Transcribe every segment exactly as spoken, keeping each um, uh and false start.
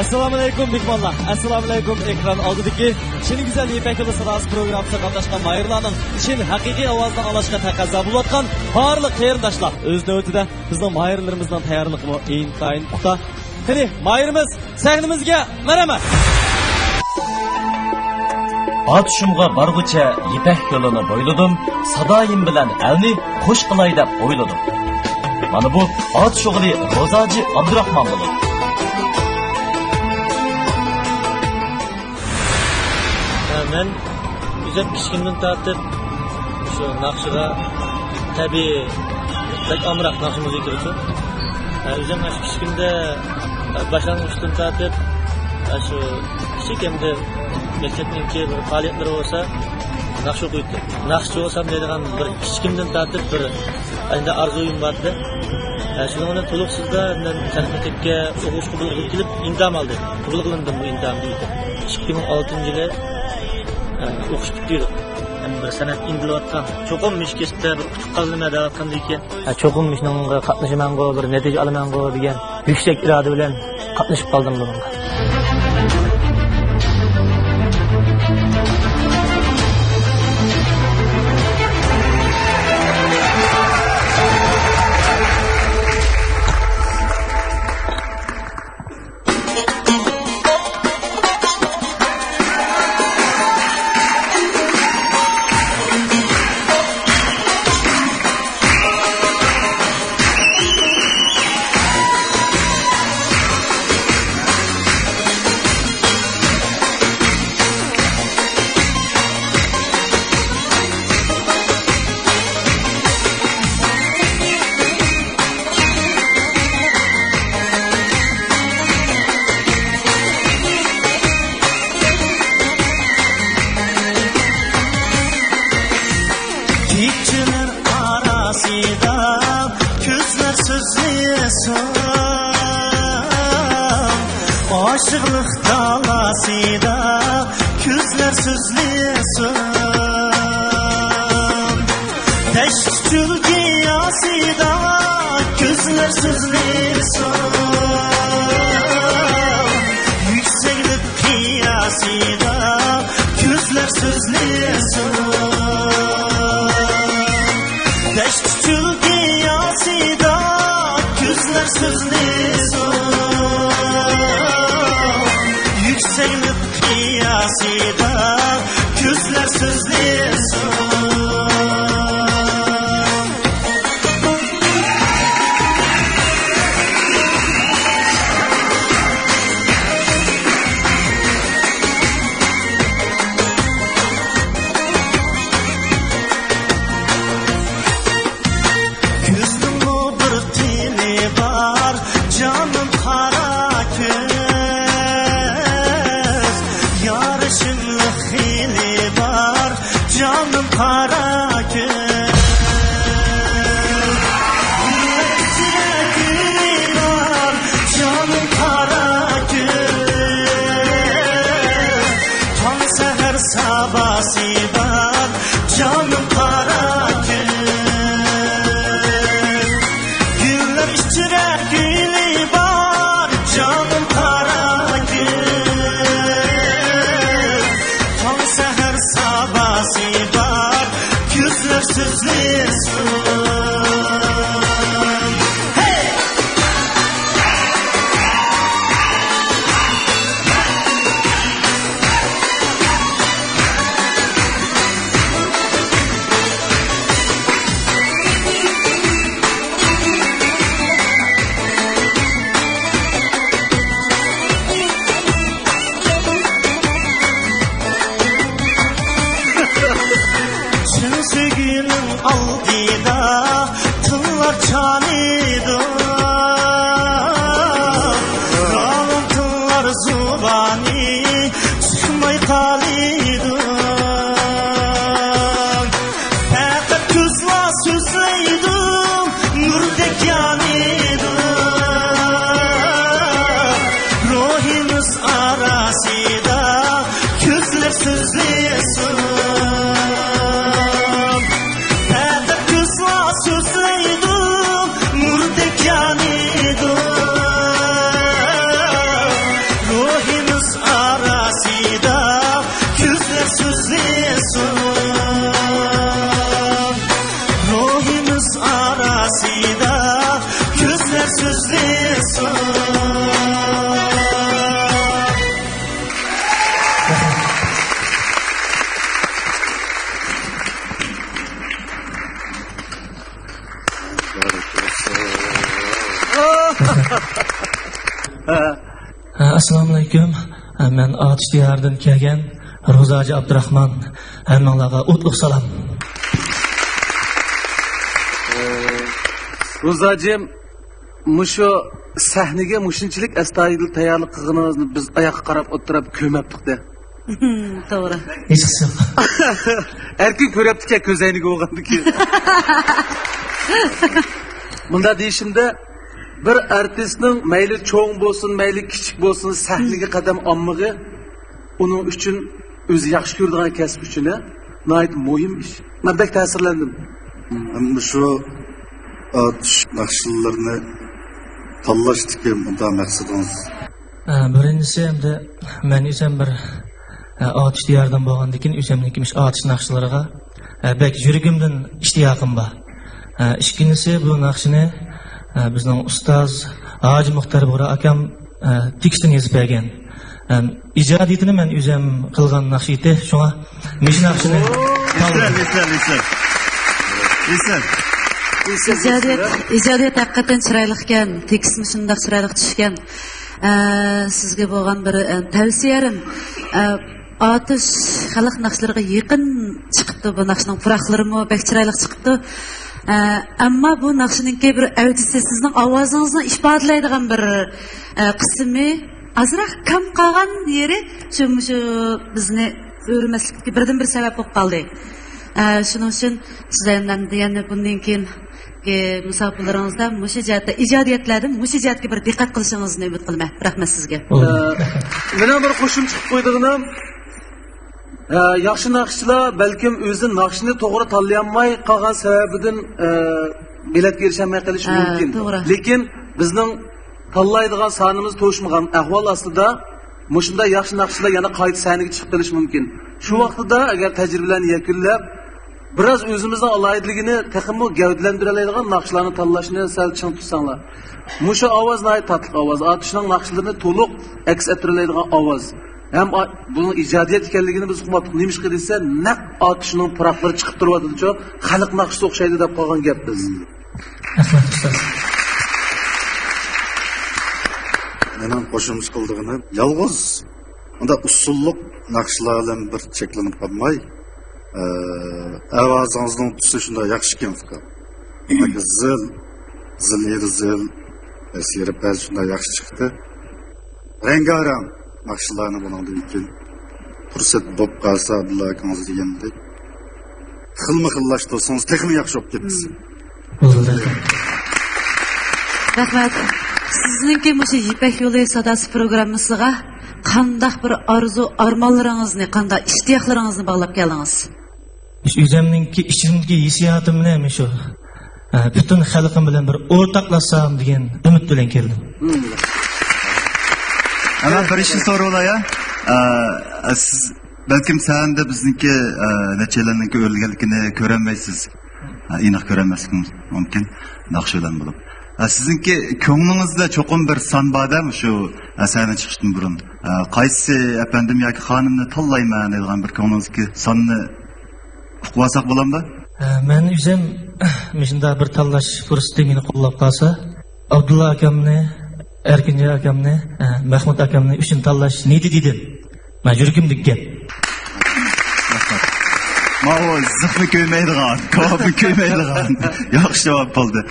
ئەسسالامۇئەلەيكۇم مېھمانلار، ئەسسالامۇئەلەيكۇم ئېكران ئالدىدىكى چىن گۈزەل يىپەك يولى ساداسى پروگراممىسىغا قاتناشقان ماھىرلارنىڭ چىن ھەقىقىي ئاۋازىنى ئاڭلاشقا تەقەززا بولۇۋاتقان بارلىق قېرىنداشلار. ئۆز نۆۋىتىدە بىزنىڭ ماھىرلىرىمىزنىڭ تەييارلىقىمۇ ئىنتايىن پۇختا. قېنى، ماھىرىمىز، سەھنىمىزگە مەرھەمەت! ئاتۇشۇمغا بارغۇچە يىپەك يولىنى بويلىدىم، سادايىم بىلەن ئەلنى خۇش قىلاي دەپ ئويلىدىم. مانا بۇ ئاتۇش ئوغلى روزاجى ئابدۇراخمان بولىدۇ. مەن ئۆزۈم كىچىكىمدىن تارتىپ شۇ ناخشىغا، تەبىئىي، بەك ئامراق ناخشا مۇزىكىغا. ئۆزۈم شۇ كىچىكىمدە باشلانغۇچتىن تارتىپ شۇ كىچىك ئەمدى مەكتەپنىڭكى بىر پائالىيەتلىرى بولسا، ناخشا ئوقۇيتتىم. ناخشىچى بولسام دەيدىغان بىر كىچىكىمدىن تارتىپ بىر ئەندى ئارزۇيۇم بار ئىدى. شۇنىڭ بىلەن تولۇقسىزدا مەن شەرقىي مەكتەپكە ئوقۇغۇچى قوبۇل قىلىپ كېلىپ ئىمتىھان ئالدىم. قوبۇل قىلىندىم بۇ ئىمتىھان بويىچە. ئىككى مىڭ ئالتىنچى يىلى ئوقۇش پۈتتۈردۈم. ھەم بىر سەنئەت ئىنتىلىۋاتقان، چوقۇم مۇشۇ كەسىپتە بىر ئۇتۇق قازىنىمەن دەۋاتقاندىن كېيىن، ھە، چوقۇم شۇنىڭغا قاتنىشىمەنغۇ، بىر نەتىجە ئالىمەنغۇ دېگەن يۈكسەك ئىرادە بىلەن قاتنىشىپ قالدىم بۇنىڭغا. كېچىلەر ئاراسىدا كۆزلەر سۆزلىسۇن، ئاشىقلىق تالاسىدا كۆزلەر سۆزلىسۇن. دەشت چۆل قىياسىدا كۆزلەر سۆزلىسۇن. يۈكسەكلىك قىياسىدا كۆزلەر سۆزلىسۇن. دەشت چۆل قىياسىدا كۆزلەر سۆزلىسۇن. يۈكسەكلىك قىياسىدا كۆزلەر سۆزلىسۇن. سىدا كۆزلەر سۆزلىسۇن. ھە، ئەسسالامۇئەلەيكۇم. ھە، مەن ئاتۇش دىيارىدىن كەلگەن روزاجى ئابدۇراخمان. ھەممىڭلارغا ئوتلۇق سالام. روزاجىم، مۇشۇ سەھنىگە مۇشۇنچىلىك ئەستايىدىل تەييارلىق قىلغىنىڭىزنى بىز ئاياققا قاراپ ئولتۇرۇپ كۆرمەپتۇق-دە. توغرا. ھېچقىسى يوق. ئەركىن كۆرەپتىكەن كۆز ئەينىكى بولغاندىكىن. مۇنداق دېيىشىمدە، بىر ئارتىسنىڭ مەيلى چوڭ بولسۇن، مەيلى كىچىك بولسۇن، سەھنىگە قەدەم ئالمىقى ئۇنىڭ ئۈچۈن، ئۆزى ياخشى كۆرىدىغان كەسىپ ئۈچۈن ناھايىتى مۇھىم ئىش. مەن بەك تەسىرلەندىم. ھەم مۇشۇ ئاتۇش ناخشىلىرىنى تاللاشتىكى مۇنداق مەقسىتىڭىز؟ ئە، بىرىنچىسى، ئەمدى مەن ئۆزۈم بىر، ئە، ئاتۇش دىيارىدىن بولغاندىكىن، ئۆزۈمنىڭكى مۇشۇ ئاتۇش ناخشىلىرىغا، ئە، بەك يۈرىكىمدىن ئىشتىياقىم بار. ئە، ئىككىنچىسى، بۇ ناخشىنى، ئە، بىزنىڭ ئۇستاز ھاجى مۇختار بۇغرا ئاكام، ئە، تېكىستىنى يېزىپ بەرگەن. ئەم، ئىجادىيىتىنى مەن ئۆزۈم قىلغان ناخشا ئىدى، شۇڭا مۇشۇ ناخشىنى تاللىدىم. ئېسىل، ئېسىل، ئېسىل. ئېسىل. ئىجادىيەت، ئىجادىيەت ھەقىقەتەن چىرايلىق ئىكەن، تېكىستمۇ شۇنداق چىرايلىق چۈشكەن. ئە، سىزگە بولغان بىر، ئە، تەۋسىيەم، ئە، ئاتۇش خەلق ناخشىلىرىغا يېقىن چىقىپتۇ، بۇ ناخشىنىڭ پۇراقلىرىمۇ بەك چىرايلىق چىقىپتۇ. ئە، ئەمما بۇ ناخشىنىڭكى بىر ئەۋزىسى، سىزنىڭ ئاۋازىڭىزنى ئىپادىلەيدىغان بىر، ئە، قىسمى. ئازراق كەم قالغان يېرى شۇ، مۇشۇ بىزنى ئۆرمەسلىكتىكى بىردىنبىر سەۋەب بولۇپ قالدى. ئە، شۇنىڭ ئۈچۈن سىز ھەم دېگەننى بۇندىن كېيىنكى مۇساپىرلىرىڭىزدا مۇشۇ جەھەتتە، ئىجادىيەتلەردە مۇشۇ جەھەتكە بىر دىققەت قىلىشىڭىزنى ئۈمىد قىلىمەن. رەھمەت سىزگە. ئە، مېنىڭ بىر قوشۇمچە قىلىپ قويىدىغىنىم، ئە، ياخشى ناخشىچىلار بەلكىم ئۆزى ناخشىنى توغرا تاللىيالماي قالغان سەۋەبىدىن، ئە، بېلەتكە ئېرىشەلمەي قېلىشى ھە، مۇمكىن. توغرا. لېكىن بىزنىڭ تاللايدىغان سانىمىز توشمىغان ئەھۋال ئاستىدا مۇشۇنداق ياخشى ناخشىچىلار يەنە قايتا سەھنىگە چىقىپ قېلىشى مۇمكىن. شۇ ۋاقتىدا ئەگەر تەجرىبىلەرنى يەكۈنلەپ، بىراز ئۆزىمىزنىڭ ئالاھىدىلىكىنى تېخىمۇ گەۋدىلەندۈرەلەيدىغان ناخشىلارنى تاللاشنى سەل چىڭ تۇتساڭلار. مۇشۇ ئاۋاز ناھايىتى تاتلىق ئاۋاز. ئاتۇشنىڭ ناخشىلىرىنى تولۇق ئەكس ئەتتۈرەلەيدىغان ئاۋاز. ھەم ئا-، بۇنىڭ ئىجادىيەت ئىكەنلىكىنى بىز ئۇقماپتۇق. نېمىشقا دېسە، نەق ئاتۇشنىڭ پۇراقلىرى چىقىپ تۇرۇۋاتىدۇچۇ، خەلق ناخشىسى ئوخشايدۇ دەپ قالغان گەپ بىز. رەھمەت، ئۇستاز. مېنىڭ قوشۇمچە قىلىدىغىنىم، يالغۇز ئۇنداق ئۇسسۇللۇق ناخشىلار بىلەن بىر چەكلىنىپ قالماي، ئە، ئاۋازىڭىزنىڭ تۈسى شۇنداق ياخشىكەن، ئۇكام. دېمەك، زىل، زىلىرى زىل، ئە، سېرىپەز شۇنداق ياخشى چىقتى. رەڭگارەڭ ناخشىلارنى بۇنىڭدىن كېيىن پۇرسەت بولۇپ قالسا، ئابدۇللا ئاكىڭىز دېگەندەك، خىلمۇ خىللاشتۇرسىڭىز، تېخىمۇ ياخشى بولۇپ كېتىسىز. بولدى. رەھمەت. سىزنىڭكى مۇشۇ يىپەك يولى ساداسى پروگراممىسىغا قانداق بىر ئارزۇ، ئارمانلىرىڭىزنى، قانداق ئىشتىياقلىرىڭىزنى باغلاپ كەلدىڭىز؟ ئۆزۈمنىڭكى ئىچىمدىكى ھېسسىياتىمنى مۇشۇ، ئە، پۈتۈن خەلقىم بىلەن بىر ئورتاقلاشسام دېگەن ئۈمىد بىلەن كەلدىم. ئەمما بىر ئىشنى سوراۋالاي، ئە، سىز بەلكىم سەھنىدە بىزنىڭكى، ئە، نەچچەيلەننىڭكى ئۆرلىگەنلىكىنى كۆرەلمەيسىز. ئە، ئېنىق كۆرەلمەسلىكىڭىز مۇمكىن. ناخشا بىلەن بولۇپ. ئە، سىزنىڭكى كۆڭلىڭىزدە چوقۇم بىر سان بار-دە، مۇشۇ، ئە، سەھنە چىقىشتىن بۇرۇن. ئە، قايسى ئەپەندىم ياكى خانىمنى تاللايمەن دەيدىغان بىر كۆڭلىڭىزدىكى ساننى ئۇقۇۋالساق بولامدۇ؟ ئە، مەن ئۆزۈم مۇشۇنداق بىر تاللاش پۇرسىتى مېنى قوللاپ قالسا، ئابدۇللا ئاكامنى، ئەركىنجان ئاكامنى، ئە، مەخمۇت ئاكامنى ئۈچىنچى تاللاش نىيىتىدە ئىدىم. مەن يۈرىكىمدىكى گەپ. ماۋۇ زىخنى كۆيمەيدىغان، كاۋاپنى كۆيمەيدىغان. ياخشى جاۋاب بولدى.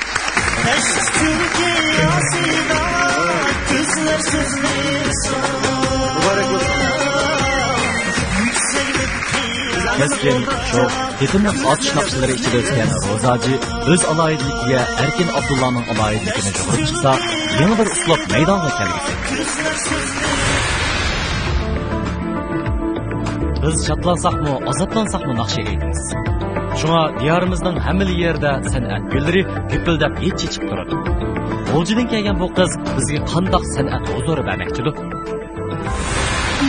كەسكىن، شوخ، رىتىملىق ئاتۇش ناخشىلىرى ئىچىدە ئۆسكەن روزاجى ئۆز ئالاھىدىلىكىگە ئەركىن ئابدۇللانىڭ ئالاھىدىلىكىنى يۇغۇرۇپ چىقسا، يېڭى بىر ئۇسلۇب مەيدانغا كەلگۈسى. بىز شادلانساقمۇ، ئازابلانساقمۇ ناخشا ئېيتىمىز. شۇڭا دىيارىمىزنىڭ ھەممىلا يېرىدە سەنئەت گۈللىرى ھۈپۈلدەپ ھىد چېچىپ تۇرىدۇ. غۇلجىدىن كەلگەن بۇ قىز بىزگە قانداق سەنئەت ھۇزۇرى بەرمەكچىدۇ؟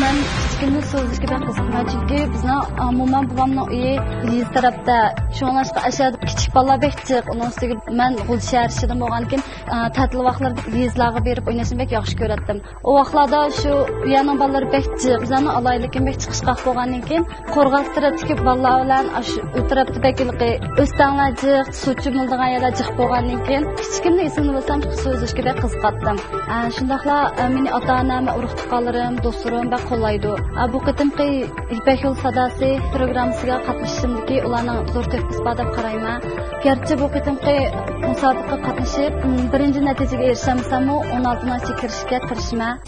مەن كىچىكىمدىن سۆزلىشكە بەك قىزىقىمەن، چۈنكى بىزنىڭ، ئە، مومام بوۋامنىڭ ئۆيى يېزا تەرەپتە. شۇڭلاشقا ئاشۇ كىچىك بالىلار بەك جىق، ئۇنىڭ ئۈستىگە مەن غۇلجا شەھەر ئىچىدە بولغاندىكىن، ئە، تەتىل ۋاقىتلىرىدا يېزىلارغا بېرىپ ئويناشنى بەك ياخشى كۆرەتتىم. ئۇ ۋاقىتلاردا شۇ يەرنىڭ بالىلىرى بەك جىق، بىزلەرنىڭ ئالاھىدىلىكىم بەك چىقىشقاق بولغاندىن كېيىن، قورغاس تەرەپتىكى بالىلار بىلەن ئاشۇ ئۆ تەرەپتە بەك ھېلىقى ئۆستەڭلەر جىق، سۇ چۆمۈلىدىغان يەرلەر جىق بولغاندىن كېيىن، كىچىكىمدە ئېسىمدە بولسام، سۇ ئۈزۈشكە بەك قىزىقاتتىم. ئە، شۇنداقلا، ئە، مېنى ئاتا-ئانام، ئۇرۇق-تۇغقانلىرىم، دوستلىرىم بەك قوللايدۇ. ئە، بۇ قېتىمقى يىپەك يولى ساداسى پروگراممىسىغا قاتنىشىشىمدىكى ئۇلارنىڭ زور تۆھپىسى بار دەپ قارايمەن. گەرچە بۇ قېتىمقى مۇسابىقىگە قاتنىشىپ، م، بىرىنچى نەتىجىگە ئېرىشەلمىسەممۇ، ئون ئالتىنچى كىرىشكە تىرىشىمەن.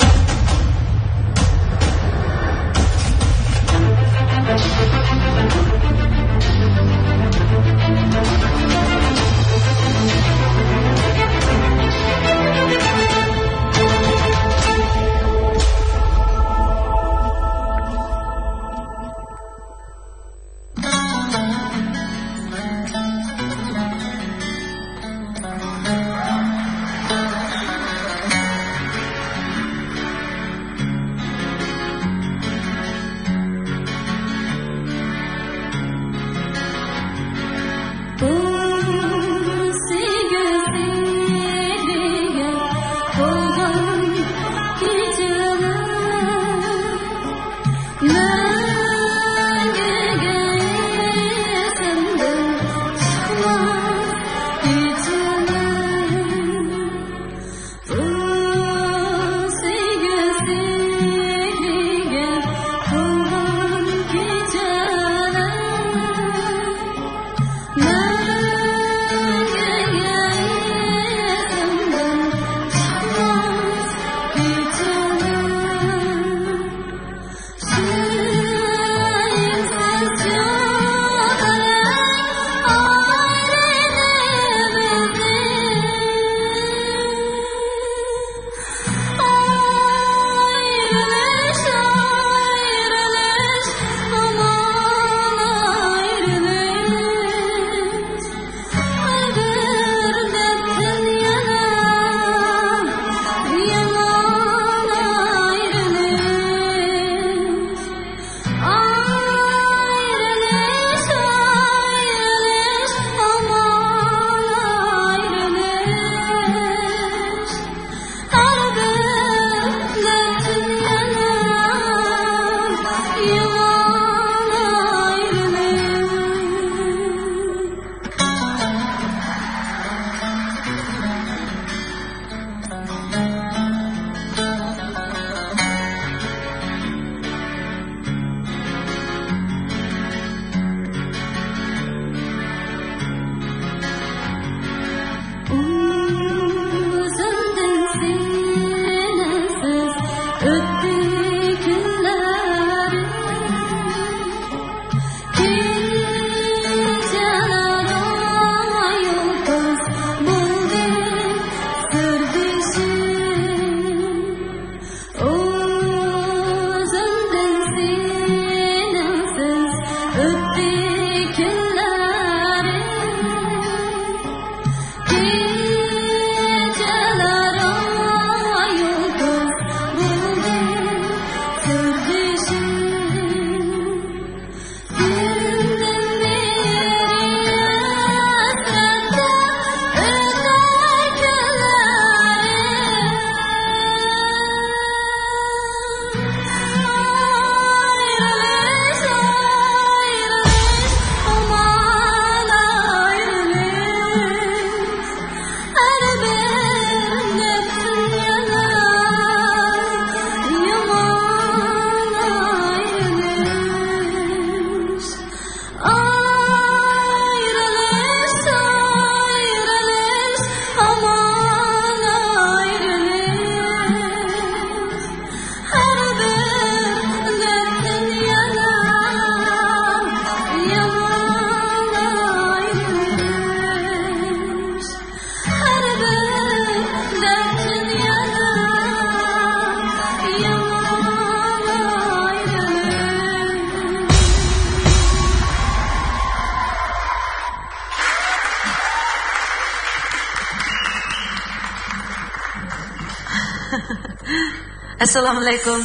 ئەسسالامۇئەلەيكۇم.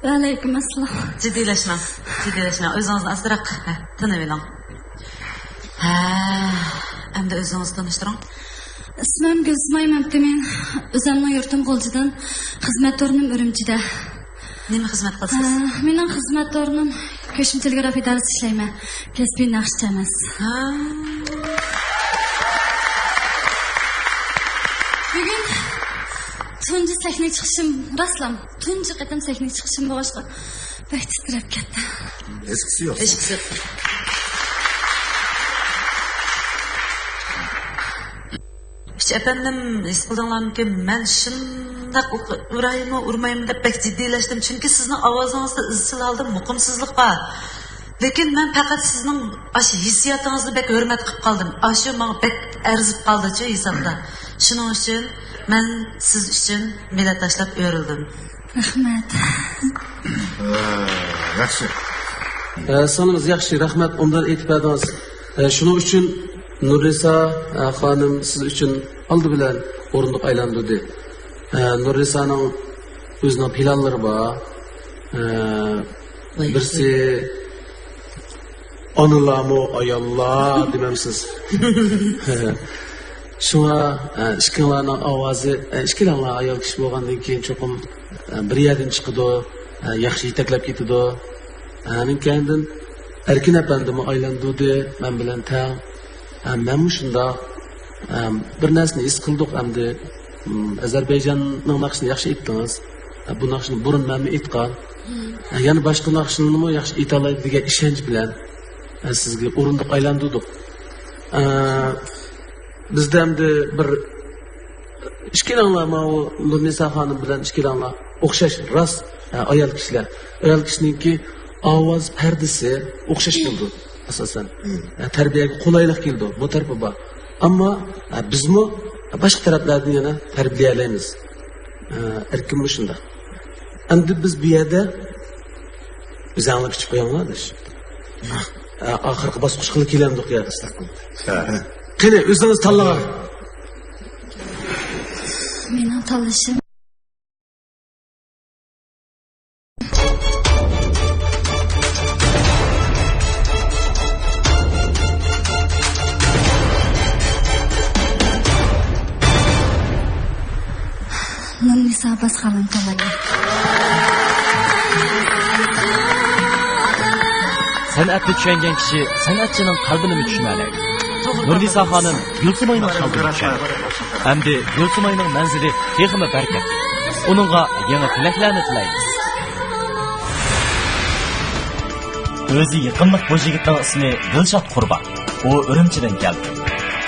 ۋەئەلەيكۇم ئەسسالام. جىددىيلەشمەڭ. جىددىيلەشمەڭ. ئۆزىڭىزنى ئازراق، ھە، تىنىۋېلىڭ. ھە، ئەمدى ئۆزىڭىزنى تونۇشتۇرۇڭ. ئىسمىم گۈلسىماي مەمتىمىن. ئۆزۈمنىڭ يۇرتۇم غۇلجىدىن. خىزمەت ئورنۇم ئۈرۈمچىدە. نېمە خىزمەت قىلىسىز؟ ئە، مېنىڭ خىزمەت ئورنۇم كۆچمە تېلېگراف ئىدارىسىدە ئىشلەيمەن. كەسپىي نەقىشچى ئەمەس. ھا. بۈگۈن تۇنجى سەھنىگە چىقىشىم، راستلا تۇنجى قېتىم سەھنىگە چىقىشىم بولغاچقا، بەك تىترەپ كەتتىم. ھېچقىسى يوق. ھېچقىسى يوق. ئۈچ ئەپەندىم، ھېس قىلدىڭلارمىكىن، مەن شۇنداق ئۇ-، ئۇرايمۇ، ئۇرمايمۇ دەپ بەك جىددىيلەشتىم. چۈنكى سىزنىڭ ئاۋازىڭىزدا ئىزچىل ھالدا مۇقىمسىزلىق بار. لېكىن مەن پەقەت سىزنىڭ ئاشۇ ھېسسىياتىڭىزنى بەك ھۆرمەت قىلىپ قالدىم. ئاشۇ ماڭا بەك ئەرزىپ قالدىچۇ ھېسابتا. شۇنىڭ ئۈچۈن مەن سىز ئۈچۈن بېلەت تاشلاپ ئۆرۈلدۈم. رەھمەت. ھە، ياخشى. ھە، سىڭلىمىز ياخشى، رەھمەت، ئوبدان ئېيتىپ بەردىڭىز. ھە، شۇنىڭ ئۈچۈن نۇرنىسا، ھە، خانىم سىز ئۈچۈن ئالدى بىلەن ئورۇندۇق ئايلاندۇردى. ھە، نۇرنىسانىڭ ئۆزىنىڭ پىلانلىرى بار. ھە، بىرسى ئانىلارمۇ ئاياللار دېمەمسىز؟ شۇڭا، ئە، ئىككىڭلارنىڭ ئاۋازى، ئە، ئىككىلەڭلار ئايال كىشى بولغاندىن كېيىن چوقۇم، ئە، بىر يەردىن چىقىدۇ، ئە، ياخشى يېتەكلەپ كېتىدۇ. ئە، ئانىڭ كەينىدىن ئەركىن ئەپەندىمۇ ئايلاندۇردى مەن بىلەن تەڭ. ئە، مەنمۇ شۇنداق. ئە، بىر نەرسىنى ھېس قىلدۇق ئەمدى. ئەزەربەيجاننىڭ ناخشىسىنى ياخشى ئېيتتىڭىز. ئە، بۇ ناخشىنى بۇرۇن مەنمۇ ئېيتقان. ئە، يەنە باشقا ناخشىلارنىمۇ ياخشى ئېيتالايدۇ دېگەن ئىشەنچ بىلەن، ئە، سىزگە ئورۇندۇق ئايلاندۇردۇق. ئە، بىزدە ئەمدى بىر ئىككىلەڭلار ماۋۇ نۇرنىسا خانىم بىلەن ئىككىلەڭلار ئوخشاش، راست، ئە، ئايال كىشىلەر. ئايال كىشىنىڭكى ئاۋاز پەردىسى ئوخشاش كېلىدۇ ئاساسەن. مم. ئە، تەربىيەگە قولايلىق كېلىدۇ. بۇ تەرىپى بار. ئەمما، ئە، بىزمۇ باشقا تەرەپلەردىن يەنە تەربىيەلەيمىز. ئە، ئەركىنمۇ شۇنداق. ئەمدى بىز بۇ يەردە ئۆزەڭلار كۈچۈپ قويۇڭلار دېيىش. ئە، ئاخىرقى باسقۇچقىلا كېلەمدۇق يا. ھە. قېنى، ئۆزىڭىز تاللاڭ. مېنىڭ تاللىشىم. نۇرنىسا باسقالىنى تاللايمەن. سەنئەتنى چۈشەنگەن كىشى سەنئەتچىنىڭ قەلبىنىمۇ چۈشىنەلەيدۇ. نۇرنىسا خانىم گۈلسىماينىڭ قەلبىنى چۈشەندى. ئەمدى گۈلسىماينىڭ مەنزىلى تېخىمۇ بەرىكەت. ئۇنىڭغا يېڭى تىلەكلەرنى تىلەيمىز. ئۆزى يېقىملىق بۇ يىگىتنىڭ ئىسمى دىلشات قۇربان. ئۇ ئۈرۈمچىدىن كەلدى.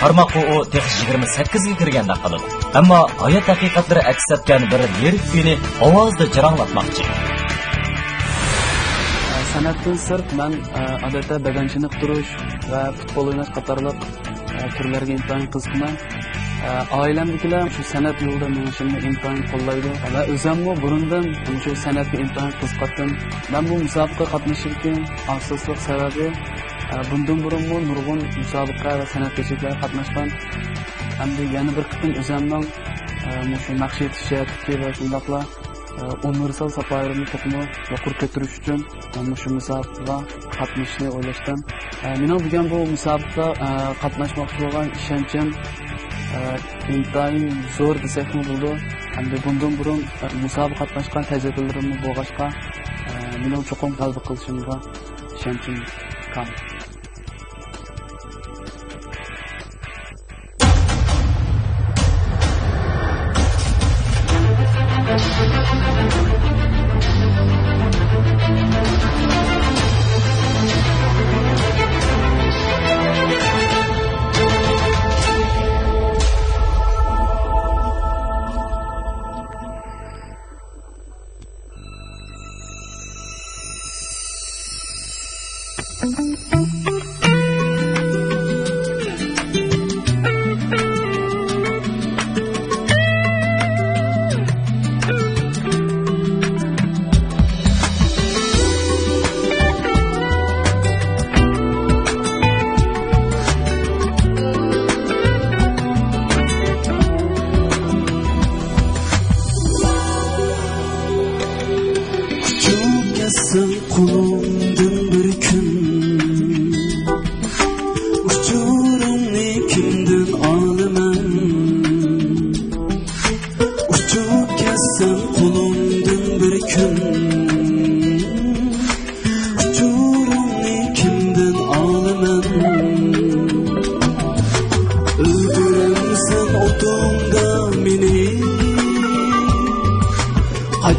قارىماققا ئۇ تېخى يىگىرمە سەككىزگە كىرگەندەك قىلىدۇ. ئەمما ھايات ھەقىقەتلىرى ئەكس ئەتكەن بىر لىرىك كۈينى ئاۋازىدا جاراڭلاتماقچى. سەنئەتتىن سىرت مەن، ئادەتتە بەدەن چېنىقتۇرۇش ۋە پۇتبول ئويناش قاتارلىق، تۈرلەرگە ئىنتايىن قىزىقىمەن. ئائىلەمدىكىلەر شۇ سەنئەت يولىدا مېڭىشىمنى ئىنتايىن قوللايدۇ ۋە ئۆزۈممۇ بۇرۇندىن شۇ سەنئەتكە ئىنتايىن قىزىقاتتىم. مەن بۇ مۇسابىقىگە قاتنىشىشتىكى ئاساسلىق سەۋەبى، ئە، بۇندىن بۇرۇنمۇ نۇرغۇن مۇسابىقە ۋە سەنئەت كەچلىكلەرگە قاتناشقان. ئەمدى يەنە بىر قېتىم ئۆزۈمنىڭ، ئە، مۇشۇ ناخشا ئېيتىش جەھەتتىكى ۋە شۇنداقلا، ئە، ئۇنىۋېرسال ساپالىرىمنى تېخىمۇ يۇقىرى كۆتۈرۈش ئۈچۈن مۇشۇ مۇسابىقىگە قاتنىشىشنى ئويلاشتىم. ئە، مېنىڭ بۈگۈن بۇ مۇسابىقىگە، ئە، قاتناشماقچى بولغان ئىشەنچىم، ئە، ئىنتايىن زور دېسەكمۇ بولىدۇ. ھەمدە بۇندىن بۇرۇن، ئە، مۇسابىقىگە قاتناشقان تەجرىبىلىرىممۇ بولغاچقا، ئە، مېنىڭ چوقۇم غەلىبە قىلىشىمغا ئىشەنچىم كامىل.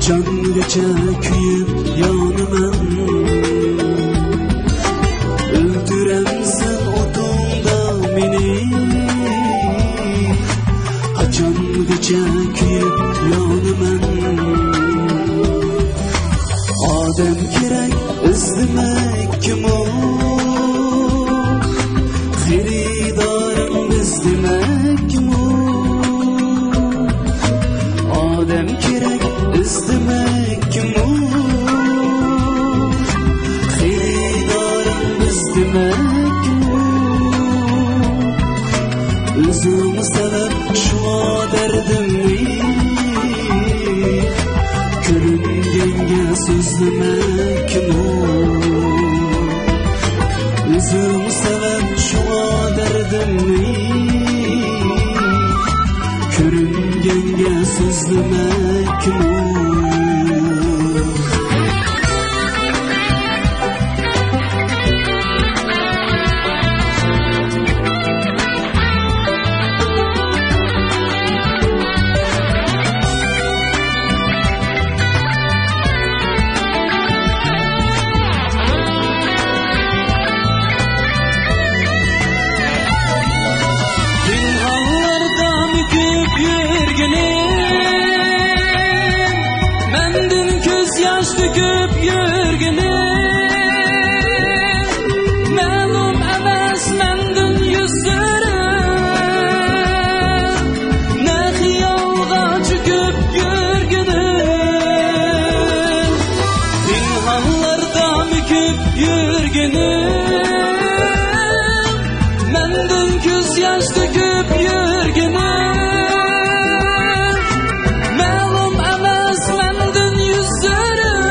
قاچانغىچە كۆيۈپ يانىمەن؟ ئۆلتۈرەمسەن ئوتۇڭدا مېنى؟ قاچانغىچە كۆيۈپ يانىمەن؟ ئادەم كېرەك ئىزدىمەككىمۇ، خېرىدارىڭ بىز دېمەككىمۇ؟ ئادەم كېرەك ئىزدىمەككىمۇ، خېرىدارىڭ بىز دېمەككىمۇ؟ ئۆزۈڭ سەۋەب شۇ دەردىمنى، كۆرۈنگەنگە سۆزلىمەككىمۇ؟ ئۆزۈڭ سەۋەب شۇ دەردىمنى، كۆرۈنگەنگە سۆزلىمەككىمۇ؟ پىنھانلاردا مۆكۈپ يۈرگىنىم، مەندىن كۆز ياش تۆكۈپ يۈرگىنىم، مەلۇم ئەمەس مەندىن يۈزلىرىم، نە خىيالغا چۆكۈپ يۈرگىنىم، پىنھانلاردا مۆكۈپ يۈرگىنىم، مەندىن كۆز ياش تۆكۈپ يۈرگىنىم، مەلۇم ئەمەس مەندىن يۈزلىرىم،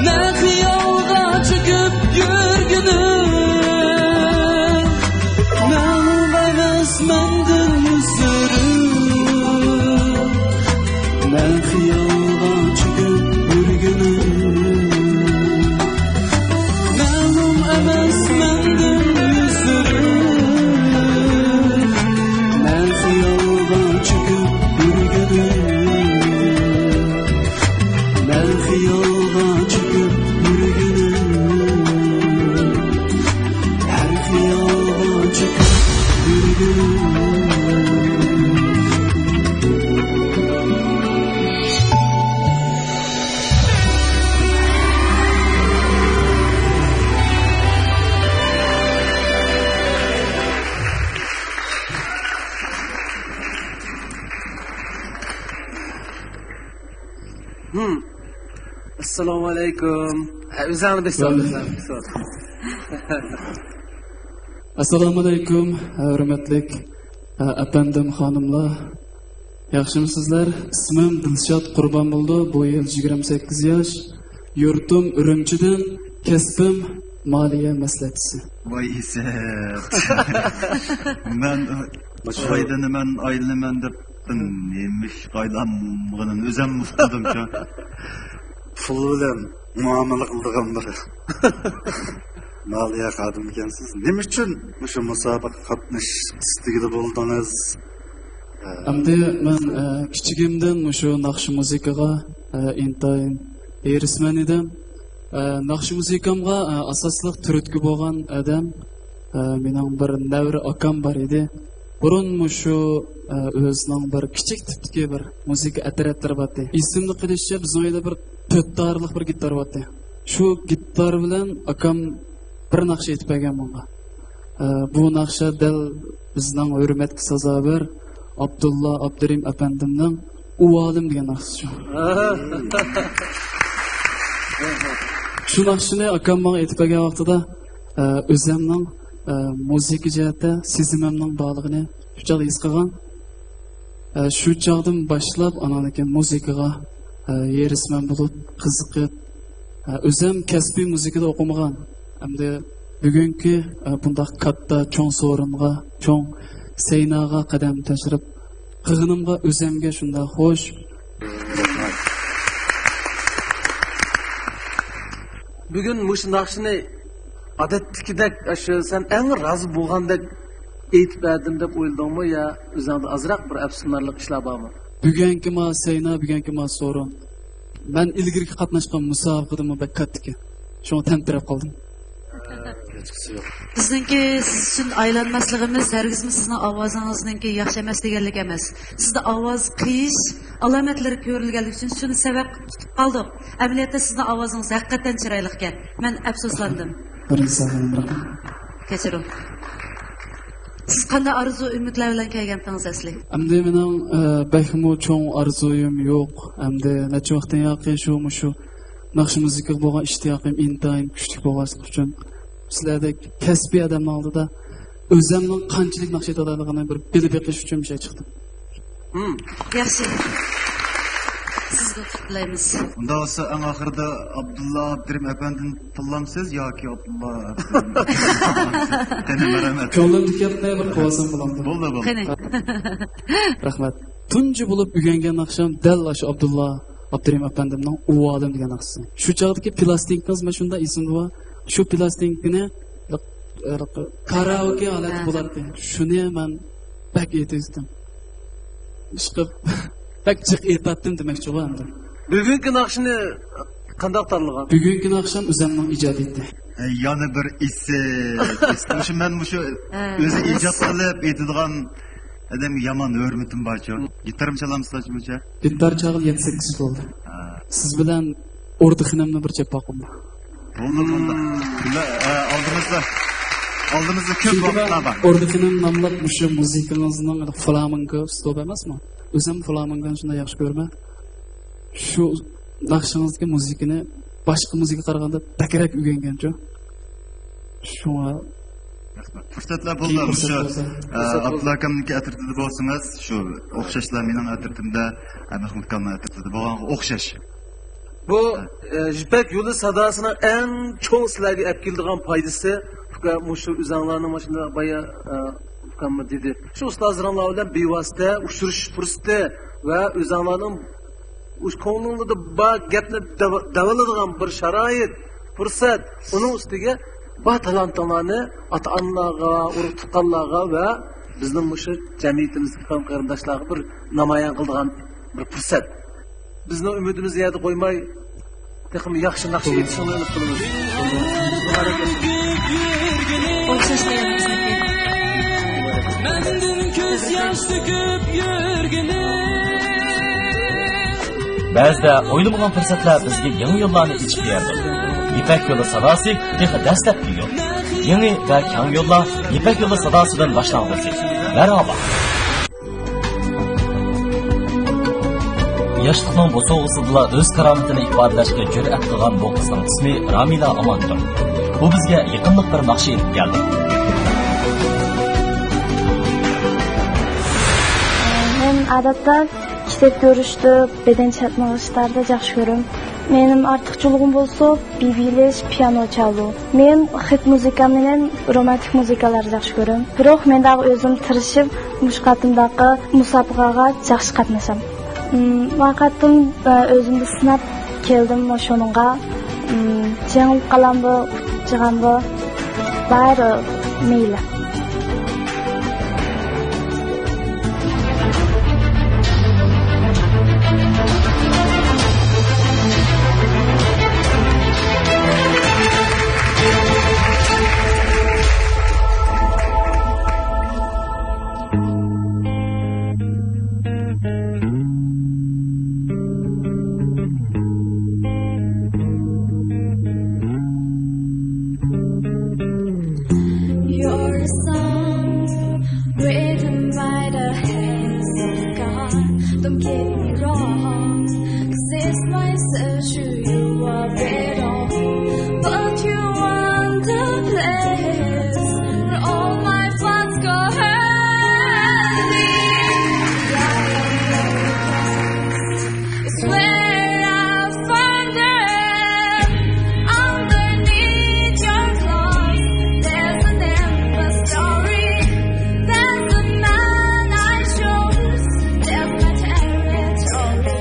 نە خىيالغا چۆكۈپ يۈرگىنىم، مەلۇم ئەمەس مەندىن يۈزلىرىم، نە خىيالغا چۆكۈپ يۈرگىنىم، مەلۇم ئەمەس مەندىن يۈزلىرىم، نە خىيالغا چۆكۈپ يۈرگىنىم، نە خىيالغا چۆكۈپ يۈرگىنىم، ھەر خىيالغا چۆكۈپ يۈرگىنىم. ھىم. ئەسسالامۇ ئەلەيكۇم. ھە، ئۆزۈڭنى بىر سور. ئەسسالامۇ ئەلەيكۇم، ھۆرمەتلىك، ئەپەندىم، خانىملار. ياخشىمۇسىزلار؟ ئىسمىم دىلشات قۇربان بولىدۇ. بۇ يىل يىگىرمە سەككىز ياش. يۇرتۇم ئۈرۈمچىدىن. كەسپىم مالىيە مەسلىھەتچىسى. ۋاي ئىسەت. مەن مۇشۇ ئايلىنىمەن، ئايلىنىمەن دەپ نېمە ئىشقا ئايلانغىنىنى ئۆزۈم ئۇقمىدىمچۇ. پۇل بىلەن مۇئامىلە قىلىدىغان بىر مالىيە خادىمى ئىكەنسىز. نېمە ئۈچۈن مۇشۇ مۇسابىقىگە قاتنىشىش ئىستىكىدە بولدىڭىز؟ ئەمدى مەن، ئە، كىچىكىمدىن مۇشۇ ناخشا مۇزىكىغا، ئە، ئىنتايىن ھېرىسمەن ئىدىم. ئە، ناخشا مۇزىكامغا، ئە، ئاساسلىق تۈرتكە بولغان ئادەم، ئە، مېنىڭ بىر نەۋرە ئاكام بار ئىدى. بۇرۇن مۇشۇ، ئە، ئۆزىنىڭ بىر كىچىك تىپتىكى بىر مۇزىكا ئەترەتلىرى بارتى. ئېسىمدە قېلىشىچە، بىزنىڭ ئۆيدە بىر تۆت تارلىق بىر گىتار بارتى. شۇ گىتار بىلەن ئاكام بىر ناخشا ئېيتىپ بەرگەن ماڭا. ئە، بۇ ناخشا دەل بىزنىڭ ھۆرمەتكە سازاۋەر ئابدۇللا ئابدۇرېھىم ئەپەندىمنىڭ ئۇۋالىم دېگەن ناخشىسى شۇ. شۇ ناخشىنى ئاكام ماڭا ئېيتىپ بەرگەن ۋاقتىدا، ئە، ئۆزەمنىڭ، ئە، مۇزىكا جەھەتتە سېزىمىمنىڭ بارلىقىنى شۇ چاغدا ھېس قىلغان. ئە، شۇ چاغدىن باشلاپ، ئانان كېيىن مۇزىكىغا، ئە، ھېرىسمەن بولۇپ، قىزىقىپ، ئە، ئۆزەم كەسپىي مۇزىكىدا ئوقۇمىغان. ئەمدى بۈگۈنكى، ئە، بۇنداق كاتتا، چوڭ سورۇنغا، چوڭ سەيناغا قەدەم تەشرىپ قىلغىنىمغا ئۆزەمگە شۇنداق خوش. بۈگۈن مۇشۇ ناخشىنى ئادەتتىكىدەك، ئاشۇ سەن ئەڭ رازى بولغاندەك ئېيتىپ بەردىم دەپ ئويلىدىڭمۇ يا ئۆزۈڭدە ئازراق بىر ئەپسۇسلىنارلىق ئىشلار بارمۇ؟ بۈگۈنكى ما سەينا، بۈگۈنكى ما سورۇن مەن ئىلگىرىكى قاتناشقان مۇسابىقىدىنمۇ بەك كاتتىكەن. شۇڭا تەمتىرەپ قالدىم. ھېچقىسى يوق. بىزنىڭكى سىز ئۈچۈن ئايلانماسلىقىمىز ھەرگىزمۇ سىزنىڭ ئاۋازىڭىزنىڭكى ياخشى ئەمەس دېگەنلىك ئەمەس. سىزدە ئاۋاز قىيىش ئالامەتلىرى كۆرۈلگەنلىكى ئۈچۈن شۇنى سەۋەب قىلىپ تۇتۇپ قالدۇق. ئەمەلىيەتتە سىزنىڭ ئاۋازىڭىز ھەقىقەتەن چىرايلىق ئىكەن. مەن ئەپسۇسلاندىم. بىرىنچى ساھنىنى بىراق. كەچۈرۈڭ. سىز قانداق ئارزۇ ئۈمىدلەر بىلەن كەلگەنتىڭىز ئەسلى؟ ئەمدى مېنىڭ، ئە، بەكمۇ چوڭ ئارزۇيۇم يوق. ئەمدى نەچچە ۋاقىتتىن ياقى شۇ، مۇشۇ ناخشا مۇزىكىغا بولغان ئىشتىياقىم ئىنتايىن كۈچلۈك بولغانلىقى ئۈچۈن سىلەردەك كەسپىي ئادەمنىڭ ئالدىدا ئۆزۈمنىڭ قانچىلىك ناخشا ئېيتالايدىغىنىنى بىر بىلىپ بېقىش ئۈچۈن بۇ يەرگە چىقتىم. مم. ياخشى. سىزگە ئۇتۇق تىلەيمىز. ئۇنداق بولسا ئەڭ ئاخىرىدا ئابدۇللا ئابدۇرېھىم ئەپەندىنى تىللامسىز ياكى ئابدۇللا ئابدۇرېھىم؟ قېنى، مەرھەمەت. كۆڭلۈمدىكى گەپنى بىر قىلىۋالسام بولامدۇ؟ بولدى، بولدى. قېنى. رەھمەت. تۇنجى بولۇپ ئۆگەنگەن ناخشام دەل ئاشۇ ئابدۇللا ئابدۇرېھىم ئەپەندىمنىڭ ئۇۋالىم دېگەن ناخشىسى. شۇ چاغدىكى پىلاستىنكىڭىز مانا شۇنداق ئېسىمدە بار. شۇ پىلاستىنكىنى كارائوكې ھالەتتە ھە. بولاتتى. شۇنى مەن بەك ئېيتىۋېتىتتىم. ئىشقىلىپ، بەك جىق ئېيتاتتىم دېمەكچىغۇ ئەمدى. بۈگۈنكى ناخشىنى قانداق تاللىغان؟ بۈگۈنكى ناخشام ئۆزۈمنىڭ ئىجادىيىتى. ئە، يەنە بىر ئېسىل، ئېسىل. مۇشۇ مەن مۇشۇ ھە، ئۆزى ئىجاد قىلىپ ئېيتىدىغان ئادەمگە يامان ھۆرمىتىم بارچۇ. گىتارمۇ چالامسىلەر شۇنچە؟ گىتار چالغىلى يەتتە سەككىز يىل بولدى. ھە. سىز بىلەن ئوردا خېنىمنى بىر چەپ باققۇم. بولدى، بولدى. ئە، ئالدىمىزدا، ئالدىمىزدا كۆپ چۈنكى ۋاقىتلار بار. ئوردا خېنىم ناملىق مۇشۇ مۇزىكىڭىزنىڭ فلامېنكو ئۇسلۇبى ئەمەسمۇ؟ ئۆزۈم فلامېنكونى شۇنداق ياخشى كۆرىمەن. شۇ ناخشىڭىزدىكى مۇزىكىنى باشقا مۇزىكىغا قارىغاندا بەكرەك ئۆگەنگەنچۇ. شۇڭا پۇرسەتلەر بولسا، كېيىن پۇرسەت مۇشۇ، بولسا. ئە، ئابدۇللا ئاكامنىڭكى ئەترىتىدە بولسىڭىز، شۇ ئوخشاشلا مېنىڭ ئەترىتىمدە، ئە، مەخمۇت ئاكامنىڭ ئەترىتىدە بولغانغا ئوخشاش. بۇ، ئە، يىپەك يولى ساداسىنىڭ ئەڭ چوڭ سىلەرگە ئەپ كېلىدىغان پايدىسى، مۇشۇ ئۆزۈڭلارنىڭ ماشۇنداق بايا، ئە، ئۇكاممۇ دېدى. شۇ ئۇستازلىرىڭلار بىلەن بىۋاسىتە ئۇچرىشىش پۇرسىتى ۋە ئۆزۈڭلارنىڭ ئۇ كۆڭلۈڭلاردا بار گەپنى دەۋ-، دەۋالىدىغان بىر شارائىت، پۇرسەت، ئۇنىڭ ئۈستىگە بار تالانتىڭلارنى ئاتا-ئانىلارغا، ئۇرۇق-تۇغقانلارغا ۋە بىزنىڭ مۇشۇ جەمئىيىتىمىزدىكى قەۋم-قېرىنداشلارغا بىر نامايان قىلىدىغان بىر پۇرسەت. بىزنىڭ ئۈمىدىمىزنى يەردە قويماي، تېخىمۇ ياخشى ناخشا ئېيتىشىڭلارنى ئۈمىد قىلىمىز. مۇبارەك بولسۇن. ئوخشاشلا يەنە بىزنىڭكى. مەندىن كۆز ياش تۆكۈپ يۈرگىنى. بەزىدە ئويلىمىغان پۇرسەتلەر بىزگە يېڭى يوللارنى ئېچىپ بېرىدۇ. يىپەك يولى ساداسى تېخى دەسلەپكى يول. يېڭى ۋە كەڭ يوللار يىپەك يولى ساداسىدىن باشلانغۇسى. مەرھابا! ياشلىقنىڭ بوسۇغىسىدىلا ئۆز كارامىتىنى ئىپادىلەشكە جۈرئەت قىلغان بۇ قىزنىڭ ئىسمى رامىلە ئامانتۇر. ئۇ بىزگە يېقىملىق بىر ناخشا ئېلىپ كەلدى. مەن ئادەتتە كىتاب كۆرۈشتە، بەدەن چاتنىغۇچلاردا ياخشى كۆرىمەن. مېنىڭ ئارتۇقچىلىقىم بولسا، بىبىلىش، پىيانو چالدۇ. مەن خىت مۇزىكا بىلەن رومانتىك مۇزىكىلارنى ياخشى كۆرىمەن. بىراق مەن داغ ئۆزۈم تىرىشىپ، مۇشۇ قېتىمداقى مۇسابىقىگە ياخشى قاتنىشام. مم، ما قېتىم، ئە، ئۆزۈمنى سىناپ كەلدىم شۇنىڭغا. مم، جېڭىپ قالامدۇ، جىغامدۇ، بار، مەيلى. You're a song written by the hands of God. Don't get me wrong, 'cause it's my surgery you are bed on. But you want the place where all my thoughts go hurting. It's where I find them. Underneath your clothes, there's an endless story. There's a man I chose. There's my territory.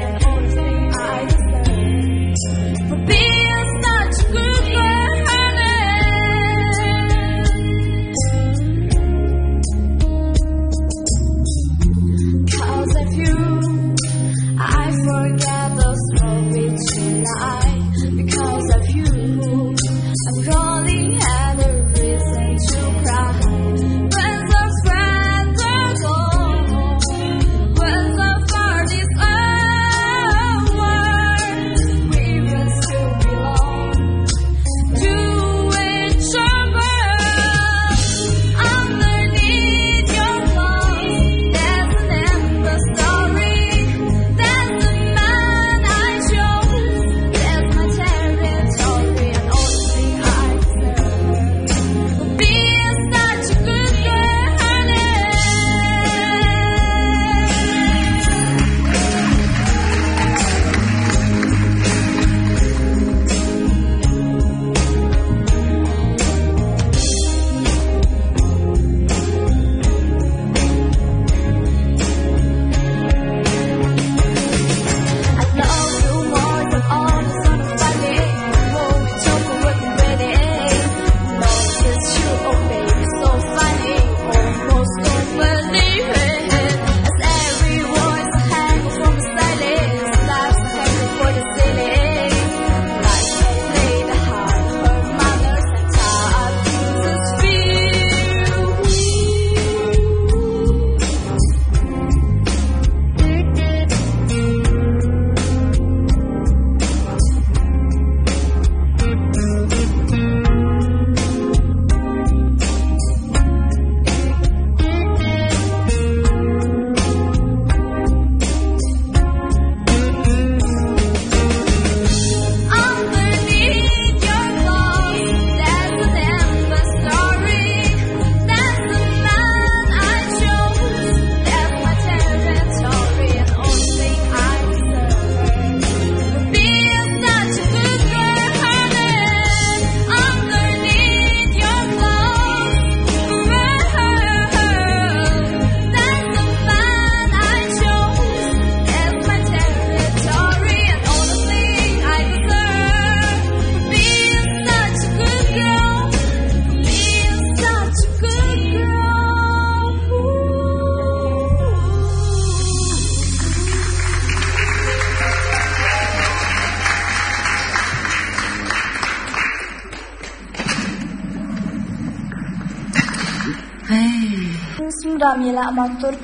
رامىلە ئامانتۇر.